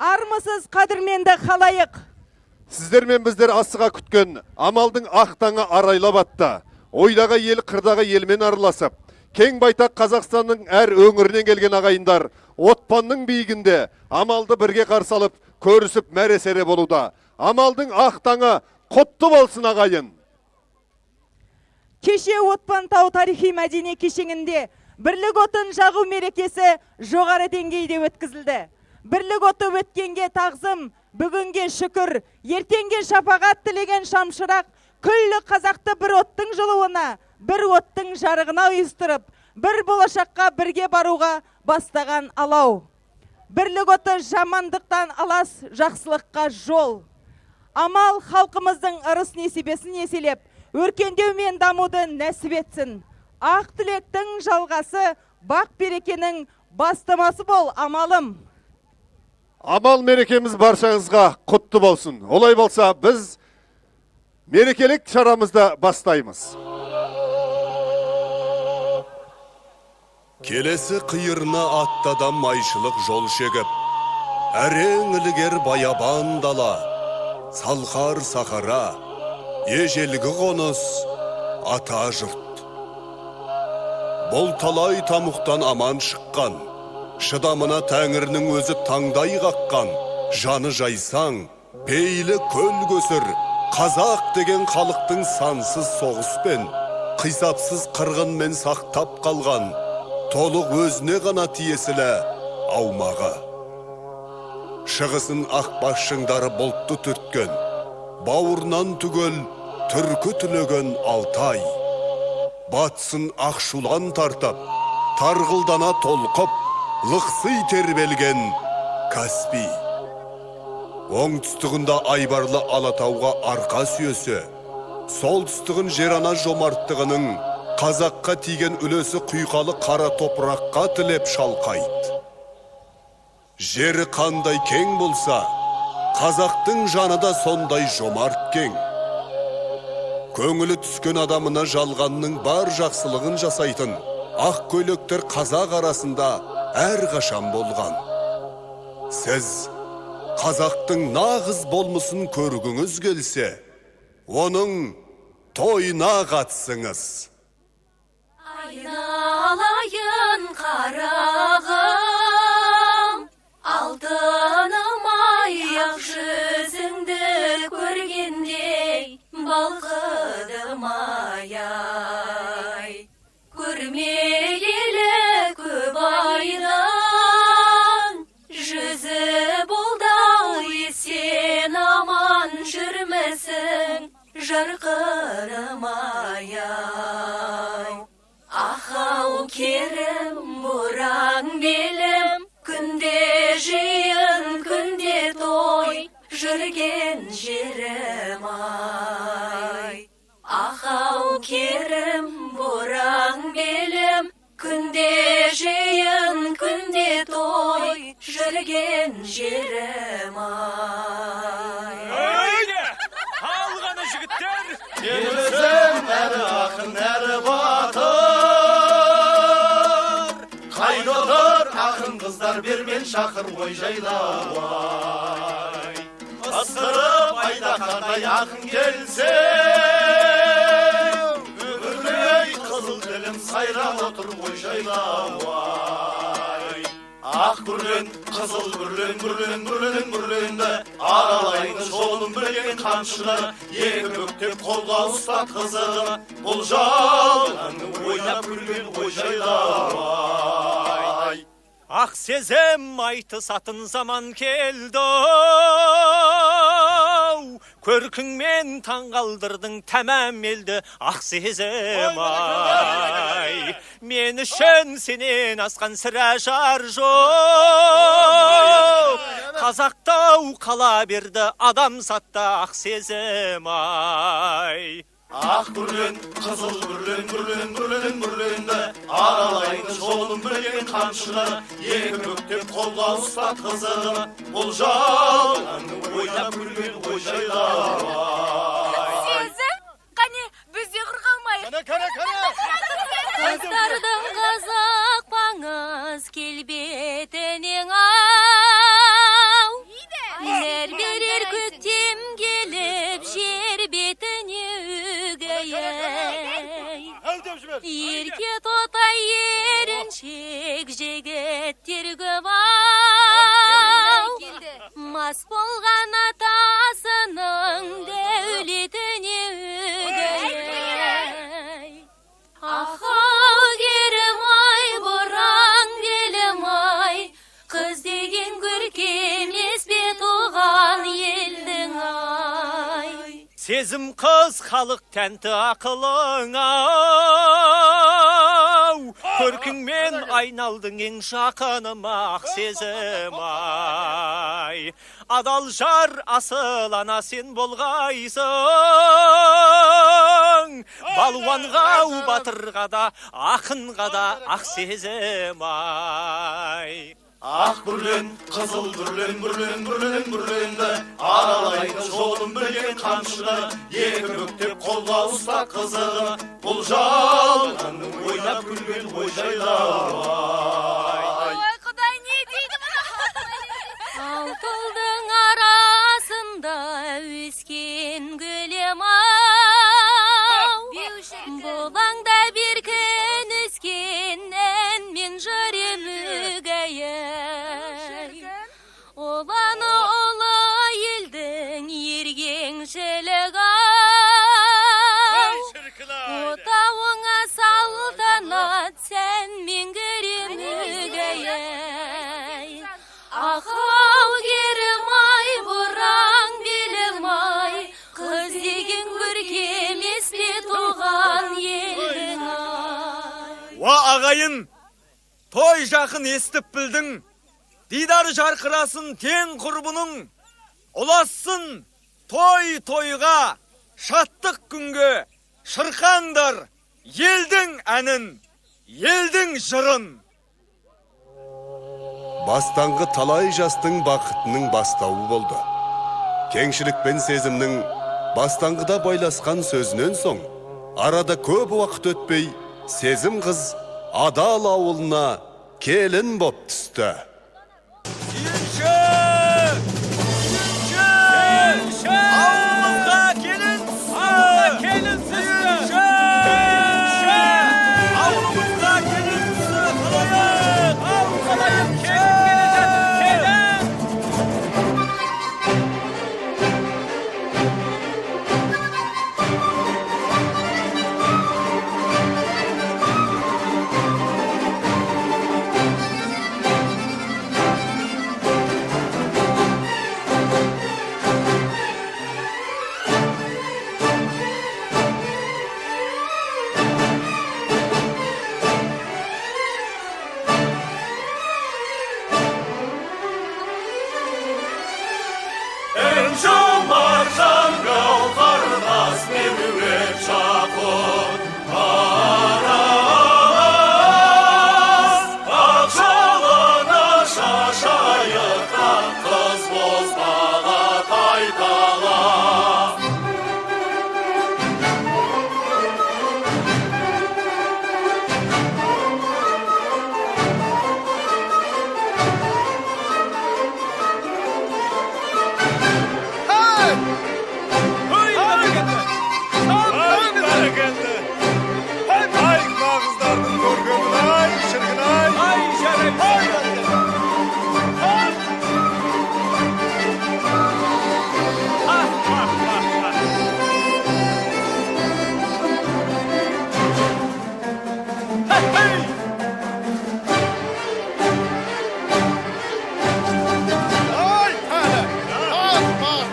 Армысыз, қадірменді халайық. Сіздер мен біздер асыға күткен амалдың ақ таңы арайлап атты. Ойдағы ел қырдағы елмен араласып, кең байтақ Қазақстанның әр өңірінен келген ағайындар Отпанның биігінде амалды бірге қарсы алып, көрісіп мәре-сәре болуда. Амалдың ақ таңы құтты болсын, ағайын. Кеше Отпан тау тарихи мәдени кешенінде бірлік отын жағу мерекесі жоғары деңгейде өткізілді. Бірлік оты өткенге тағзым, бүгінге шүкір, ертеңге шапағат тілеген шамшырақ күллі қазақты бір оттың жылуына, бір оттың жарығына ұйыстырып, бір болашаққа бірге баруға бастаған алау. Бірлік оты жамандықтан алас, жақсылыққа жол. Амал халқымыздың ырыс несібесін еселеп, өркендеу мен дамуды нәсіп етсін. Ақ тілектің жалғасы, бақ берекенің бастамасы бол, амалым. Амал мерекеміз баршаңызға құтты болсын. Олай болса, біз мерекелік шарамызды бастаймыз. Келесі қиырына аттадан майшылық жол шегіп, әрең ілігер баябан дала, салқар сахара, ежелгі қоныс, ата жұрт. Бұл талай тамұқтан аман шыққан, шыдамына тәңірінің өзі таңдай қаққан, жаны жайсаң, пейілі көл көсір, қазақ деген халықтың сансыз соғыспен, қисапсыз қырғынмен сақтап қалған, толық өзіне ғана тиесілі аумағы. Шығысын ақбас шыңдары бұлтты түрткен, бауырынан түгел түркі түлеген Алтай. Батысын ақ шулан тартып, тарғылдана толқып, лықси тербелген Каспий. Оңтүстігінде айбарлы Алатауға арқа сүйесе, солтүстігін жер-ана жомарттығының қазаққа тиген үлесі құйқалы қара топыраққа тілеп шалқайды. Жері қандай кең болса, қазақтың жаны да сондай жомарт кең. Көңілі түскен адамына жалғанның бар жақсылығын жасайтын ақ көйлектер қазақ арасында әрқашан болған. Сіз қазақтың нағыз болмысын көргіңіз келсе, оның тойына қатысыңыз. Айналайын қарағым, алтыным аяқ жүзіңді көргендей балқыдым ай-ай. Көрмегелі көп айдан, жүзі болды-ау есен аман жүрмісің, жарқыным ай-ай. Ахау керім бұраң белім, күнде жиын, күнде той, жүрген жерім ай. Ахау керім бұраң белім, күнде жиын, күнде той, жүрген жерім ай. Алғаны жігіттер! Еліміздің әрі ақын, әрі батыр, қайда отыр ақын қыздар бермен шақыр ой жайлау-ай. Ысырып айдаһардай ақын келсе, өмірлей қызыл тілім сайрап отыр ой жайлау-ай. Ақ бүрлен, қызыл бүрлен, бүрлен, бүрлен, бүрленді, аралайдың жолын білген қамшылар, екі бүктеп қолға ұстатқызып, бұл жалғанны ойнап күлген ой жайлау-ай. Ақ сезім айтысатын заман келді, көркіңмен таңғалдырдың тәмам елді, ақ сезім ай. Мен үшін сенен асқан сірә жар жоқ, қазақтау қала берді адамзатта ақ сезім ай. Ақ бүрлен, қызыл бүрлен, бүрлен, бүрлен, бүрленді, аралайдың жолын білген қамшылар, екі бүктеп қолға ұстатқызып, бұл жалғанны ойнап күлген ой жайлау-ай. Сезім, қане, біз де құр қалмайық. Қане, қане, қане! Қыздардың қазақ паңыз келбетінен ау, нәр берер көктем келіп жер бетіне үгей. Ерке тотай еріншек жігіттер көп ау, мас болған атасының дәулетіне үгей. Ахау керім ай, бұраң белім ай, қыз деген көркем еспе туған елдің ай. Сезім қыз халық тәнті ақылың ау, көркіңмен айналдың ең жақыным ақ сезім ай. Адал жар асыл ана сен болғайсың, балуанға, батырға да, ақынға да ақ сезім ай. Ақ бүрлен, қызыл бүрлен, бүрлен, бүрлен, бүрленді. Аралайдың жолын білген қамшыны, екі бүктеп қолға ұста қызығы. Бұл жалғанның ойнап күлген ой жайлау ай. Ой, Құдай, не дейді мұны? Алтылдың арасында өскен гүлем ау, бұлаңда беркін өскен ән мен жыр емігәй. Оланы ұлы елдің ергеңшілік ау, отауыңа салтанат сән мен кіремігәй. Ахау керім ай, бұраң белім ай, қыз деген көркем емес пе туған елдің ай. Уа ағайын, той жақын естіп білдің, дидары жарқырасын тең құрбының, ұлассын той тойға, шаттық күнге, шырқаңдар елдің әнін, елдің жырын. Бастаңғы талай жастың бақытының бастауы болды. Кеңшілік пен сезімнің бастаңғыда байласқан сөзінен соң, арада көп уақыт өтпей, сезім қыз адал ауылына келін боп түсті. Сүйінші! Сүйінші! Ауылымызға келін түсті! Келін түсті! Сүйінші! Ауылымызға келін түсті! Қалайық! Қалайық! Келін келе жатыр! Келін! Маржан гауһар тас меруерт жақұт Тараз, ақ жалына шашайық ақ қыз бозбала тайталас. Ай, бәрекелді! Ай, мына қыздардың көркемін, ай, шіркін, ай! Ай, жарайды! Ай, бәрекелді! Ай, әлі! Ас, бас!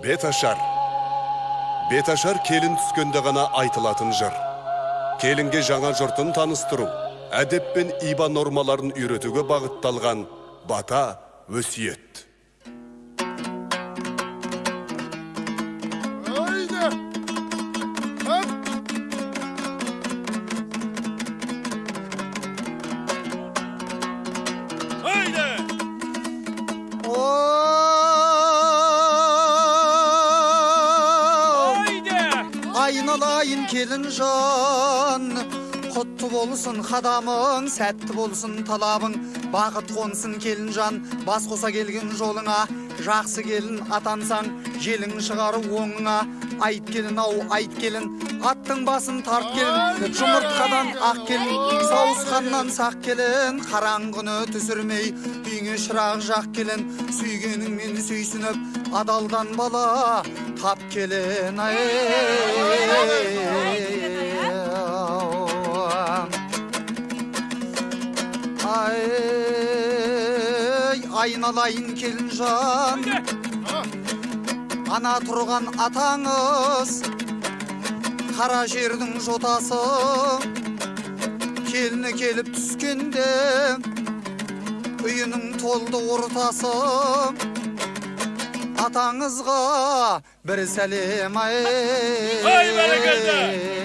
Беташар. Беташар келін түскенде ғана айтылатын жыр. Келінге жаңа жұртын таныстыру, әдеп пен иба нормаларын үйретуге бағытталған бата өсиет. Haydi! Hop! Haydi! Айналайын келінжан, құтты болсын қадамың, сәтті болсын талабың, бақыт қонсын келінжан, бас қоса келген жолыңа, жақсы келін атансаң, желің шығар оңыңа, айт келін ау, айт келін, аттың басын тарт келін, жұмыртқадан ақ келін, сауысқаннан сақ келін, қараңғыны түсірмей, үйіңе шырақ жақ келін, сүйгеніңмен сүйсініп, адалдан бала тап келін. Ай, ай, айналайын келінжан, ана тұрған атаңыз, қара жердің жотасы, келіні келіп түскенде, Үйінің толды ортасы, атаңызға бір сәлем ай. Ай, бәрекелді!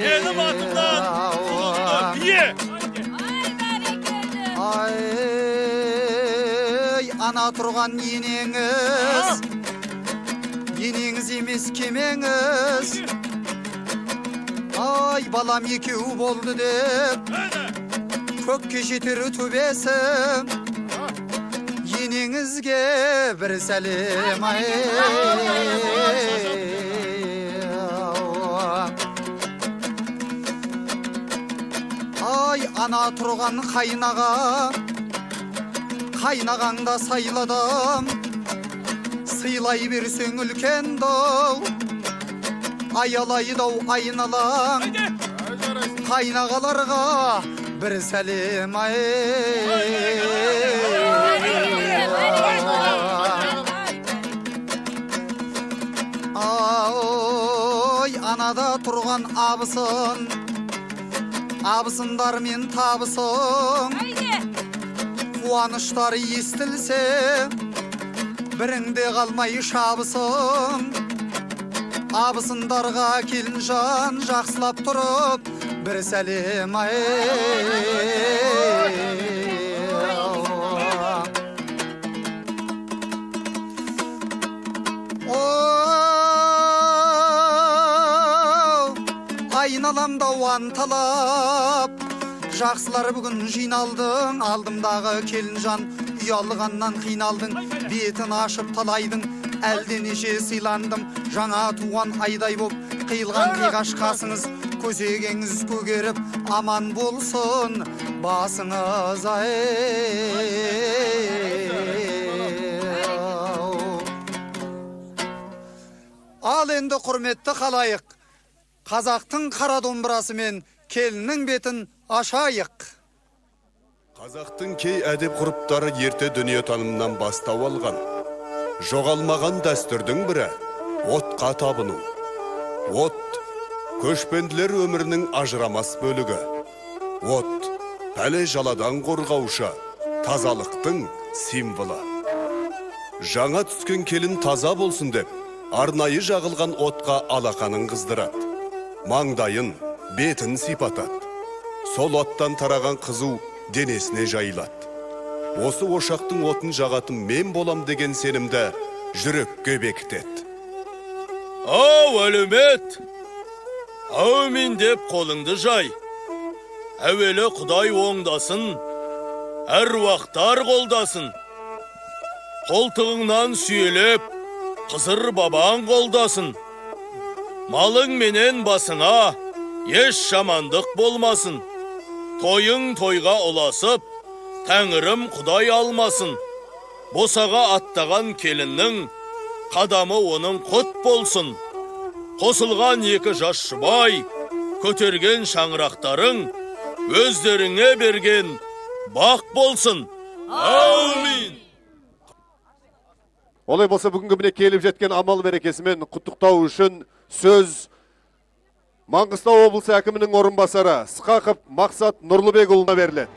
Менің атымнан құлынды бие! Ай, ана тұрған енеңіз, енеңіз емес кемеңіз. Ай, балам екеу болды деп, көкке жетер төбесі. Енеңізге бір сәлем ай. Ай, ана тұрған қайнаға, қайнағаң да сайладым. Сыйлай берсең үлкен дау, аялайды ау айналаң. Қайнағаларға бір сәлем ай. Ай, анада тұрған абысын, абысындармен табысың. Қуаныштар естілсе, біріңде қалмай шабысың. Абысындарға келінжан жақсылап тұрып, бір сәлем ай. Айналамда анталап, жақсылар бүгін жиналдың. Алдымдағы келінжан ұялғаннан қиналдың. Бетін ашып талайдың, әлденеше сыйландым. Жаңа туған айдай боп қиылған қиғаш қасыңыз, көзегеңіз көгеріп аман болсын басыңыз ай. Ал енді құрметті халайық, қазақтың қара домбырасымен келіннің бетін ашайық. Қазақтың кей әдеп ғұрыптары ерте дүниетанымнан бастау алған. Жоғалмаған дәстүрдің бірі отқа табыну. От көшпенділер өмірінің ажырамас бөлігі. От пәле жаладан қорғаушы, тазалықтың символы. Жаңа түскен келін таза болсын деп арнайы жағылған отқа алақанын қыздырады. Маңдайын, бетін сипатады. Сол оттан тараған қызу денесіне жайылады. Осы ошақтың отын жағатын мен болам деген сенімді жүрекке бекітеді. Ау, әлеумет! Әумин деп қолыңды жай. Әуелі Құдай оңдасын, әруақтар қолдасын. Қолтығыңнан сүйелеп, Қызыр бабаң қолдасын. Малың менен басыңа еш жамандық болмасын. Тойың тойға ұласып, тәңірім Құдай алмасын. Босаға аттаған келіннің қадамы оның құт болсын. Қосылған екі жас жұбай, көтерген шаңырақтарың өздеріңе берген бақ болсын. Әумин! Олай болса, бүгінгі міне келіп жеткен амал мерекесімен құттықтау үшін сөз Маңғыстау облысы әкімінің орынбасары Сқақов Мақсат Нұрлыбекұлына беріледі.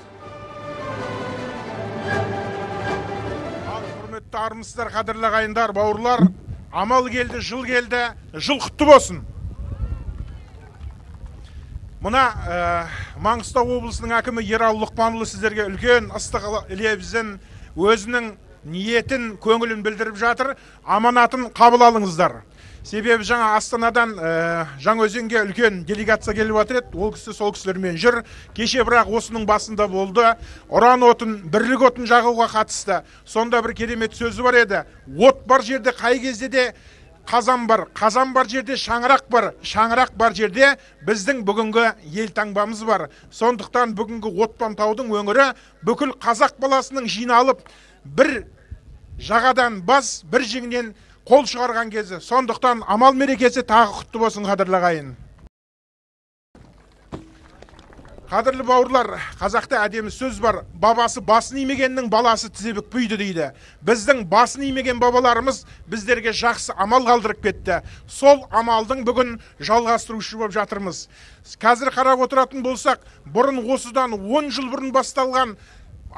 Ал, құрметті армысыздар, қадірлі ағайындар, бауырлар, амал келді, жыл келді, жыл құтты болсын. Мына Маңғыстау облысының әкімі Ералы Лұқпанұлы сіздерге үлкен ыстық лебізін, өзінің ниетін, көңілін білдіріп жатыр. Аманатын қабыл алыңыздар. Себебі жаңа Астанадан Жаңаөзенге үлкен делегация келіп жатыр еді. Ол кісі сол кісілермен жүр. Кеше бірақ осының басында болды. Ұран отын, бірлік отын жағуға қатысты. Сонда бір керемет сөзі бар еді. От бар жерде қай кезде де қазан бар, қазан бар жерде шаңырақ бар, шаңырақ бар жерде біздің бүгінгі ел таңбамыз бар. Сондықтан бүгінгі Отпантаудың өңірі бүкіл қазақ баласының жиналып бір жағадан бас, бір жеңнен қол шығарған кезі. Сондықтан амал мерекесі тағы құтты болсын, қадірлі ағайын. Қадірлі бауырлар, қазақта әдемі сөз бар. Бабасы басын имегеннің баласы тізе бүкпейді дейді. Біздің басын имеген бабаларымыз біздерге жақсы амал қалдырып кетті. Сол амалдың бүгін жалғастырушы болып жатырмыз. Қазір қарап отыратын болсақ, бұрын осыдан 10 жыл бұрын басталған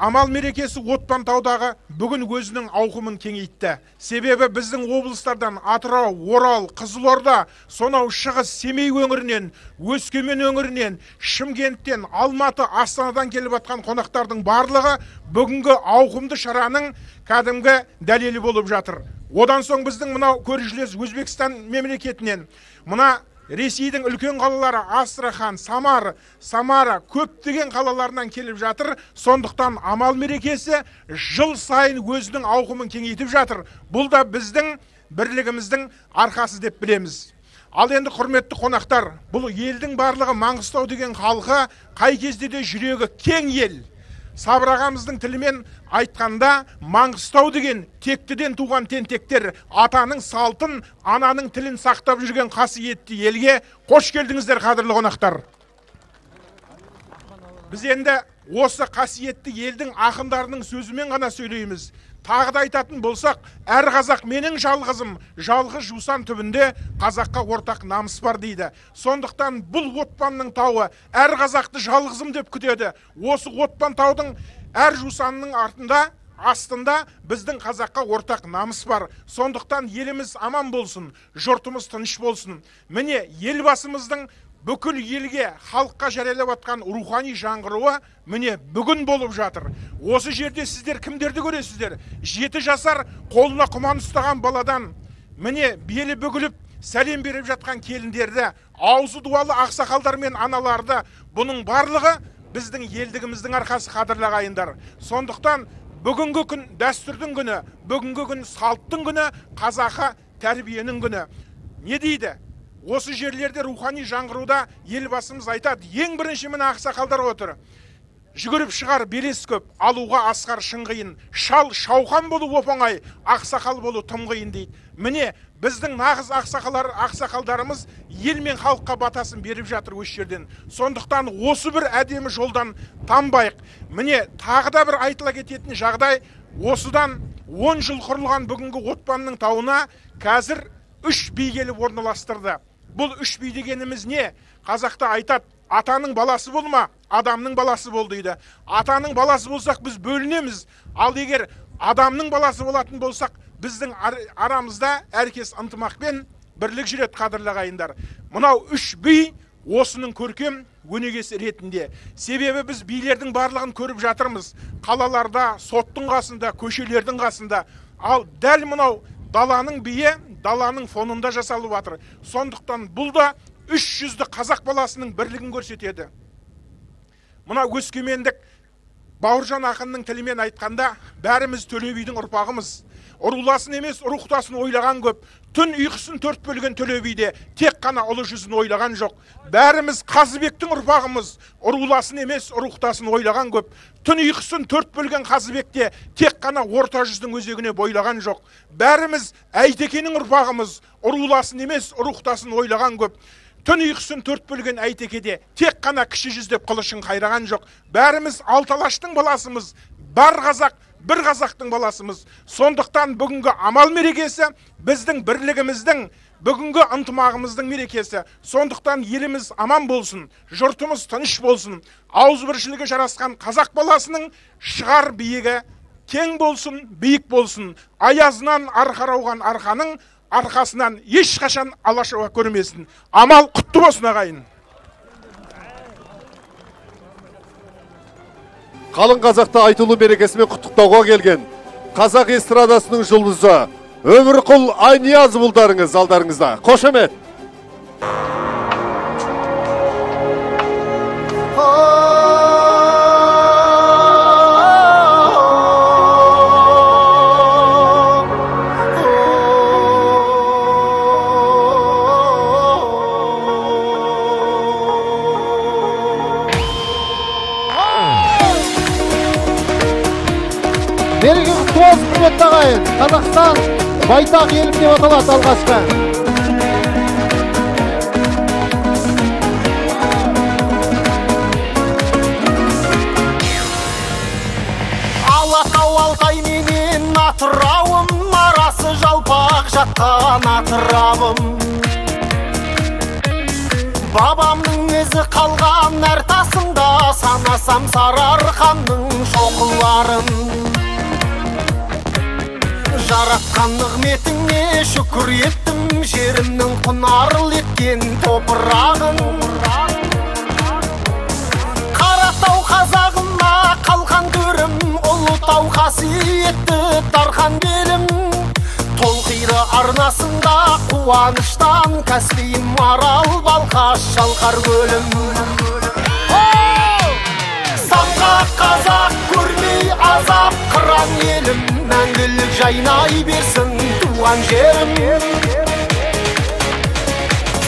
Амал мерекесі Отпантаудағы бүгін өзінің ауқымын кеңейтті. Себебі біздің облыстардан Атырау, Орал, Қызылорда, сонау Шығыс, Семей өңірінен, Өскемен өңірінен, Шымкенттен, Алматы, Астанадан келіп атқан қонақтардың барлығы бүгінгі ауқымды шараның кәдімгі дәлелі болып жатыр. Одан соң біздің мынау көршілес Өзбекстан мемлекетінен, мына Ресейдің үлкен қалалары Астрахан, Самара көптеген қалаларынан келіп жатыр. Сондықтан Амал мерекесі жыл сайын өзінің ауқымын кеңейтіп жатыр. Бұл да біздің бірлігіміздің арқасы деп білеміз. Ал енді құрметті қонақтар, бұл елдің барлығы Маңғыстау деген халқы қай кезде де жүрегі кең ел. Сабыр ағамыздың тілімен айтқанда, Маңғыстау деген тектіден туған тентектер, атаның салтын, ананың тілін сақтап жүрген қасиетті елге қош келдіңіздер, қадірлі қонақтар. Біз енді осы қасиетті елдің ақындарының сөзімен ғана сөйлейміз. Тағы да айтатын болсақ, әр қазақ менің жалғызым, жалғыз жусан түбінде қазаққа ортақ намыс бар дейді. Сондықтан бұл Отпанның тауы әр қазақты жалғызым деп күтеді. Осы Отпан таудың әр жусанның артында, астында біздің қазаққа ортақ намыс бар. Сондықтан еліміз аман болсын, жұртымыз тыныш болсын. Міне елбасымыздың бүкіл елге, халыққа жариялап атқан рухани жаңғыруы міне бүгін болып жатыр. Осы жерде сіздер кімдерді көресіздер? 7 жасар қолына құман ұстаған баладан, міне белі бүгіліп сәлем беріп жатқан келіндерді, аузы дуалы ақсақалдар мен аналарды, бұның барлығы біздің елдігіміздің арқасы, қадірлі ағайындар. Сондықтан бүгінгі күн дәстүрдің күні, бүгінгі күн салттың күні, қазақы тәрбиенің күні. Не дейді? Осы жерлерде рухани жаңғыруда елбасымыз айтады, ең бірінші міне ақсақалдар отыр. Жүгіріп шығар белес көп, алуға асқар шын қиын, шал шауқан болу оп-оңай, ақсақал болу тым қиын дейді. Міне біздің нағыз ақсақалдарымыз ел мен халыққа батасын беріп жатыр осы жерден. Сондықтан осы бір әдемі жолдан танбайық. Міне тағы да бір айтыла кететін жағдай, осыдан 10 жыл құрылған бүгінгі Отпанның тауына қазір 3 би келіп орналастырды. Бұл 3 би дегеніміз не? Қазақта айтады, атаның баласы болма, адамның баласы бол дейді. Атаның баласы болсақ біз бөлінеміз. Ал егер адамның баласы болатын болсақ, біздің арамызда әркес ынтымақпен бірлік жүреді, қадірлі ағайындар. Мынау 3 би осының көркем өнегесі ретінде. Себебі біз билердің барлығын көріп жатырмыз. Қалаларда, соттың қасында, көшелердің қасында. Ал дәл мынау даланың биі даланың фонында жасалып жатыр. Сондықтан бұл да 300-ді қазақ баласының бірлігін көрсетеді. Мына өскемендік Бауыржан ақынның тілімен айтқанда, бәріміз Төле бидің ұрпағымыз. Ұруласын емес, рухтасын ойлаған көп. Түн ұйқысын төрт бөлген Төле биде тек қана ұлы жүзін ойлаған жоқ. Бәріміз Қазыбектің ұрпағымыз. Ұруласын емес, рухтасын ойлаған көп. Түн ұйқысын төрт бөлген Қазыбекте тек қана орта жүздің өзегіне бойлаған жоқ. Бәріміз Әйтекенің ұрпағымыз. Ұруласын емес, рухтасын ойлаған көп. Түн ұйқысын төрт бөлген Әйтекеде тек қана кіші жүз деп қылышын қайраған жоқ. Бәріміз алты алаштың баласымыз, бар қазақ, бір қазақтың баласымыз. Сондықтан бүгінгі Амал мерекесі біздің бірлігіміздің, бүгінгі ынтымағымыздың мерекесі. Сондықтан еліміз аман болсын, жұртымыз тыныш болсын, ауызбіршілігі жарасқан қазақ баласының шығар биігі кең болсын, биік болсын. Аязынан арқар ауған арқаның арқасынан ешқашан алашауа көрмесін. Амал құтты болсын, ағайын. Қалың қазақты айтулы мерекесімен құттықтауға келген қазақ эстрадасының жұлдызы Өмірқұл Айниязов ұлдарыңыз алдарыңызда. Қошемет. Мереке құтты болсын, құрметті ағайын. Қазақстан байтақ елім деп аталады алғашқы. Алатау Алтай менен Атырауым, арасы жалпақ жатқан Атырабым. Бабамның Ізі қалған әр тасында санасам Сарыарқаның шоқыларын. Жаратқан нығметіңе шүкір еттім, жерімнің құнарлы еткен топырағын. Қаратау қазағыма қалқан төрім, Ұлытау қасиетті дархан белім. Толқиды арнасында қуаныштан Каспийім, Арал, Балқаш, Шалқар көлім. Самғақ қазақ көрмей азап, қыран елім, мәңгілік жайнай берсін туған жерім.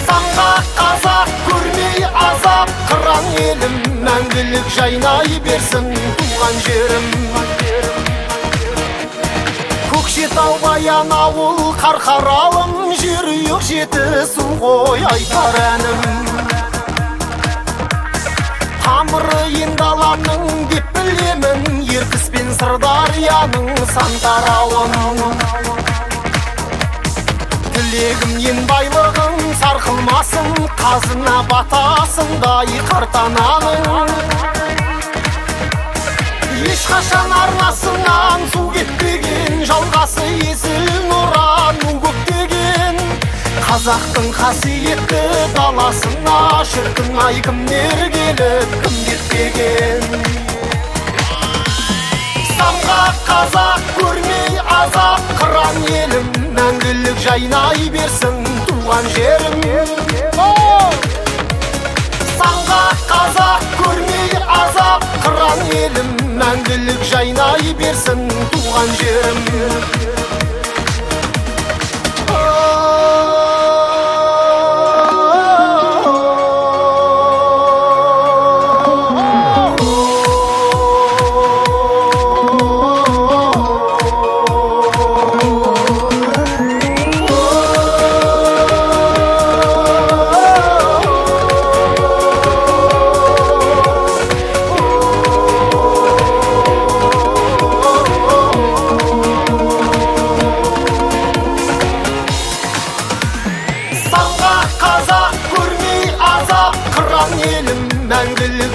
Самғақ қазақ көрмей азап, қыран елім, мәңгілік жайнай берсін туған жерім. Көкшетау, Баянауыл, Қарқаралым, Жерұйық, Жетісу ғой айтар әнім. Тамыры ен даланың деп білемін, Ертіс пен Сырдарияның сан тарауын. Тілегім ен байлығың сарқылмасын, қазына батасындай қартананың. Ешқашан арнасынан су кетпеген, жалғасы Есіл, Нұра, ну көктеген. Қазақтың қасиетті даласына шіркін ай кімдер келіп, кім кетпеген. Самғақ қазақ көрмей азап, қыран елім, мәңгілік жайнай берсін туған жерім. Самғақ қазақ көрмей азап, қыран елім, мәңгілік жайнай берсін туған жерім.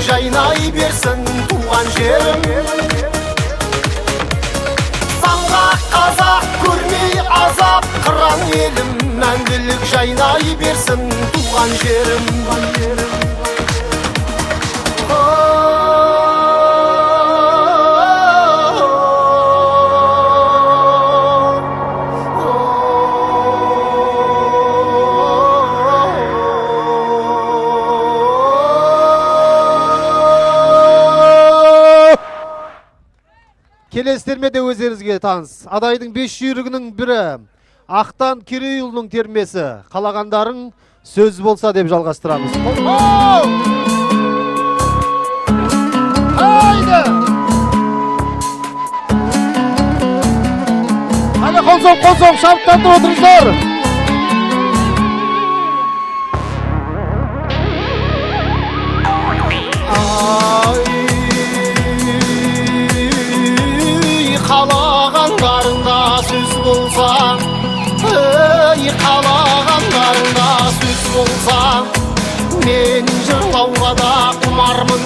Жайнай берсін туған жерім. Самғақ қазақ көрмей азап, қыран елім, мәңгілік жайнай берсін туған жерім. Келесі терме де өздеріңізге таныс. Адайдың 5 жүйрігінің бірі Ақтан Керейұлының термесі. Қалағандарың сөз болса деп жалғастырамыз. Haydi! Қане қол соғып, қол соғып, шабыттандырып отырыңыздар. Қалағандарыңда сөз болса, ей, қалағандарыңда сөз болса, мен жырлауға да құмармын,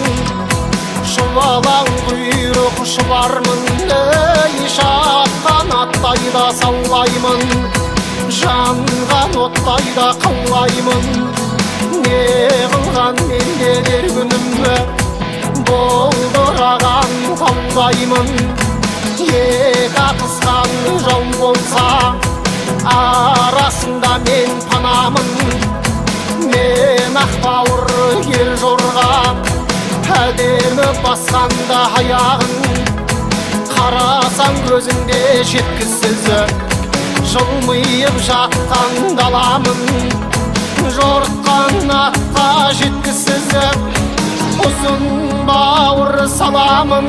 шұбалаң құйрық шұбармын, ей, шапқан аттай да саулаймын, жанған оттай да қаулаймын. Не қылған менде дер күнім, болдыраған таудаймын. Екі атысқан жау болса, арасында мен панамын. Мен ақбауыр ер жорға, әдемі басқанда аяғын. Қарасаң көзіңде жеткісіз, жылмиып жатқан даламын. Жортқан атқа жеткісіз, ұзын бауыр саламын.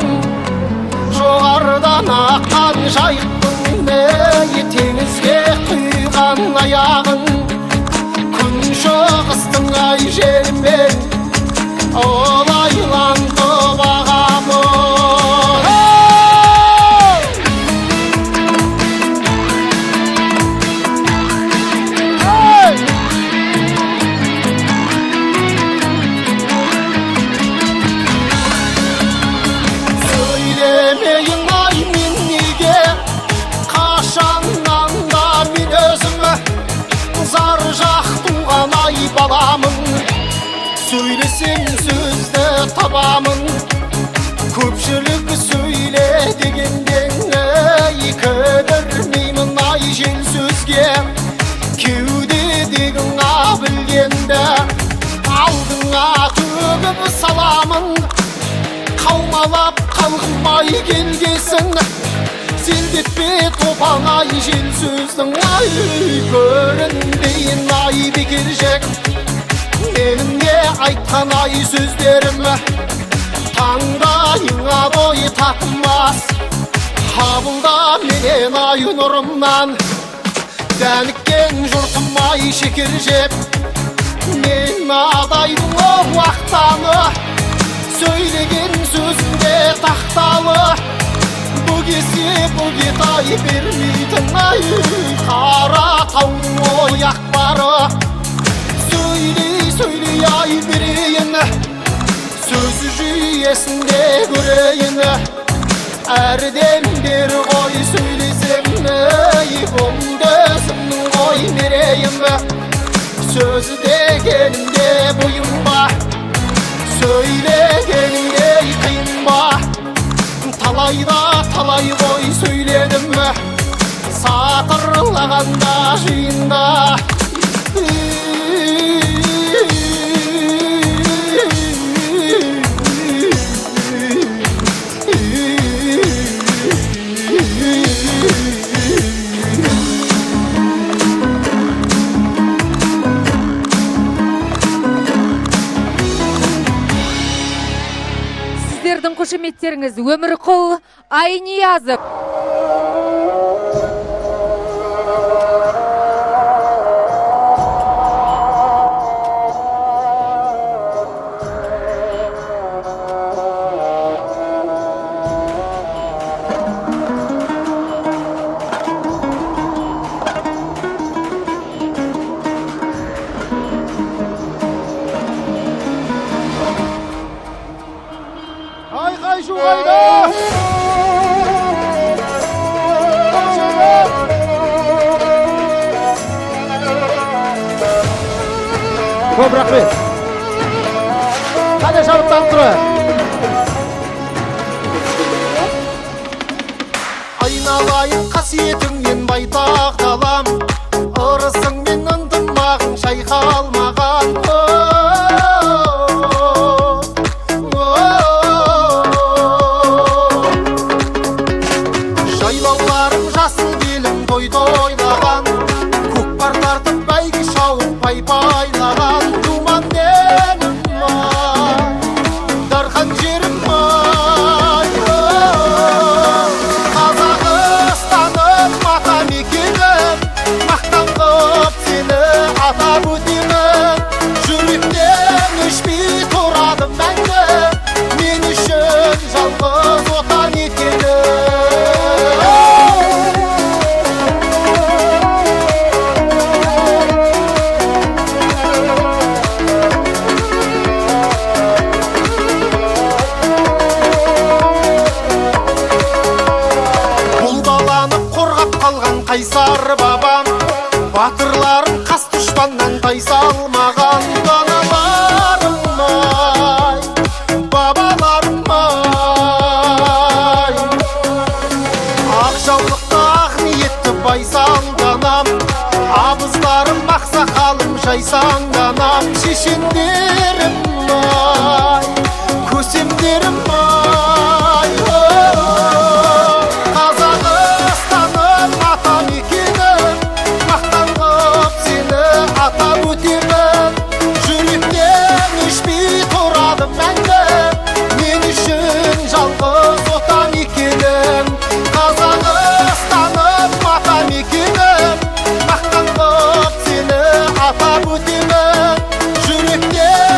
Жоғарыдан аққан жайықтың теңізге құйған аяғын. Күн шығыстың ай желімен олайлантып ағамын. баламын, сөйлесем сөзді табамын. Көпшілік сөйле дегенде кідірмеймін ай жел сөзге. Кеудедегің білгенді алдыңа төгіп саламын. Қаумалап қалғымай келгесін, селдетпе топан ай жел сөздің ай. Көрінбейін ай бекершек, менің де айтқан ай сөздерім таңдайыңа бой татымас. Қабылда менен ай нұрымнан, дәніккен жұртым ай шекер жеп. Мен адайдың уақтаны, сөйлеген сөзімде тақталы. Бөгесе бөгет ай бермейтін ай, қара таудың ой ақпары. Сөйлей сөйлей ай берейін, сөз жүйесінде көрейін. Әрден бері ғой сөйлесем, ей бұл өзімнің ғой мерейім. Сөз дегенімде бұйым ба, сөйлегенімде қиын ба? Талайда талай ғой сөйледім, сатырлағанда жиында. Сіздердің қошеметтеріңіз Өмірқұл Айниязов. Көп рахмет. Қане шабыттанып тұрайық. Айналайын қасиетіңнен байтақ далам, ырысыңмен ынтымағың шайқалмаған. Жайлауларым жасыл елім той тойлаған, көкпар тартып бәйге шауып пай-пайлаған. Думан менің ай, дархан жерім ай, Қазақстаным ата мекенім, мақтан қып сені атап өтемін. Жүректен өшпей тұрады мәңгі, мен үшін жалғыз отан екенім. Қайсар бабам, батырларым қас дұшпаннан тайсалмаған. Аналарым ай, бабаларым ай, ақ жаулықты ақ ниетті байсалданам. Абыздарым ақсақалым жайсаңданам. Шешендерім ай, көсемдерім ай, Қазақстаным ата мекенім, мақтан қып сені атап өтемін. Жүректен өшпей тұрады мәңгі, мен үшін жалғыз отан екенім. Қазақстаным ата мекенім, мақтан қып сені атап өтемін. Жүректен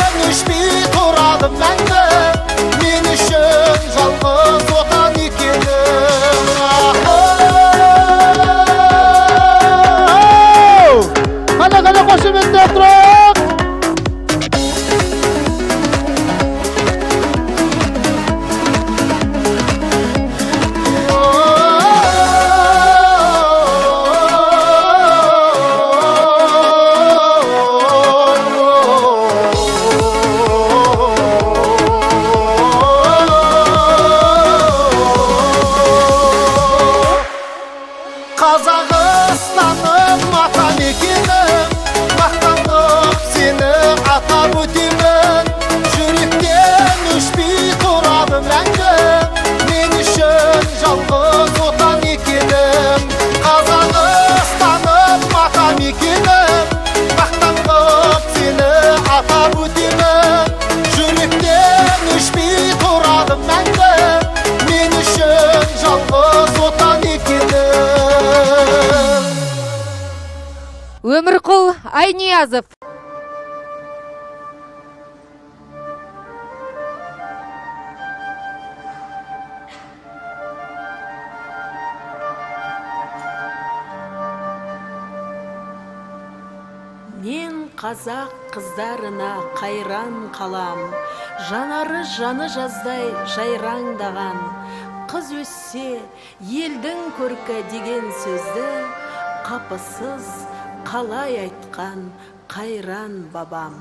Айниязов. Мен қазақ қыздарына қайран қалам, жанары жаны жаздай жайраңдаған. Қыз өссе елдің көркі деген сөзді қапысыз қалай айтқан қайран бабам.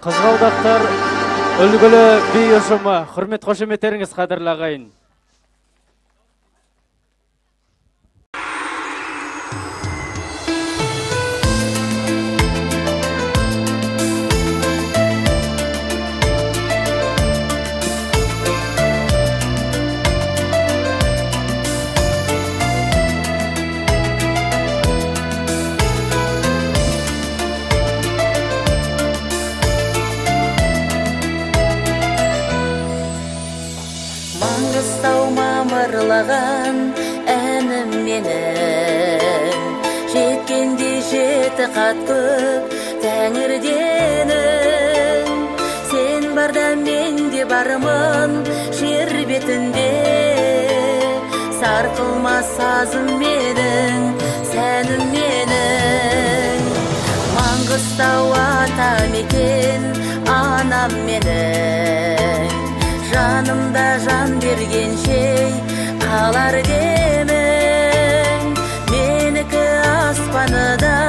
Қызғалдақтар үлгілі би ұжымы, құрмет қошеметтеріңіз, қадірлі ағайын. Әнім менің жеткенде жеті қат көк тәңірденің. Сен барда мен де бармын жер бетінде, сарқылмас сазым менің, сәнім менің. Маңғыстау ата мекен анам менің, жанымда жан бергенше қалар демің. Менікі аспаны да,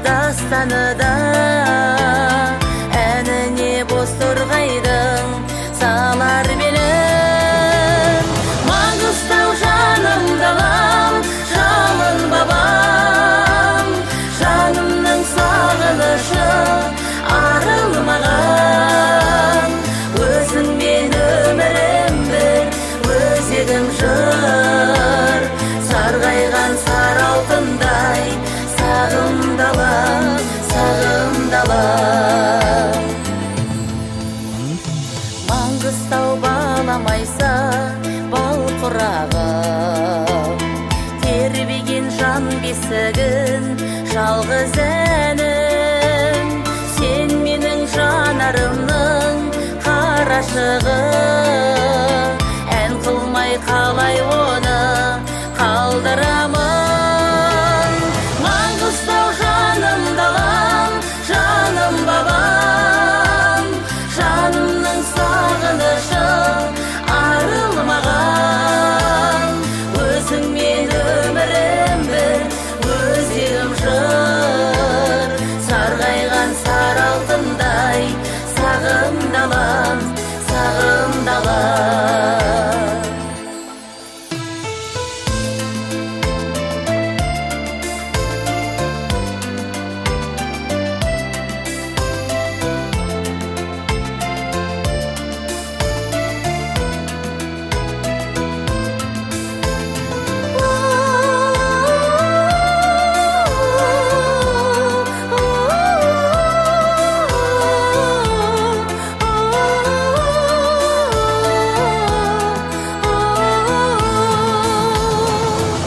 дастаны да, әніне бос торғайдың салар белін. Маңғыстау жаным далам, жалын бабам, ғашығы. Ән қылмай қалай оны қалдырамын. Маңғыстау жаным далам, жаным бабам, жанымның сағынышы арылмаған. Өзіңмен өмірім бір, өзегім жыр, сарғайған сары алтындай сағым далам, сағым далам.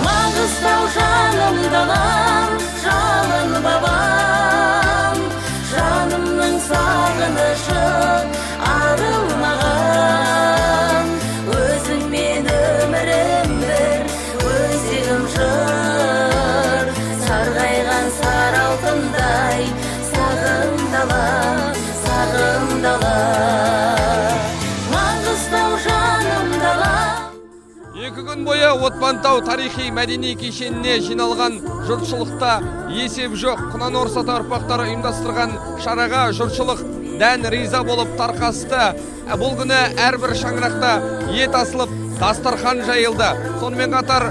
Маңғыстау жаным далам, жалын бабам, жанымның сағынышы арылмаған. Өзіңмен өмірім бір, өзегім жыр, сарғайған сары алтындай сағым далам, сағым далам. Маңғыстау жаным далам. 2 күн бойы Отпантау тарихи мәдени кешеніне жиналған жұртшылықта есеп жоқ. Құнан Орыс ата ұрпақтары ұйымдастырған шараға жұртшылық дән риза болып тарқасты. Бұл күні әрбір шаңырақта ет асылып, дастархан жайылды. Сонымен қатар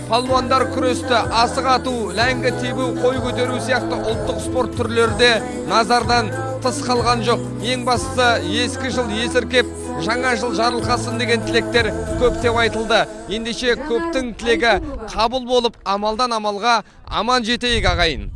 палуандар күресті, асық ату, ләңгі тебу, қой көтеру сияқты ұлттық спорт түрлері де назардан тыс қалған жоқ. Ең бастысы ескі жыл есіркеп, жаңа жыл жарылқасын деген тілектер көптеп айтылды. Ендеше көптің тілегі қабыл болып, амалдан амалға аман жетейік ағайын.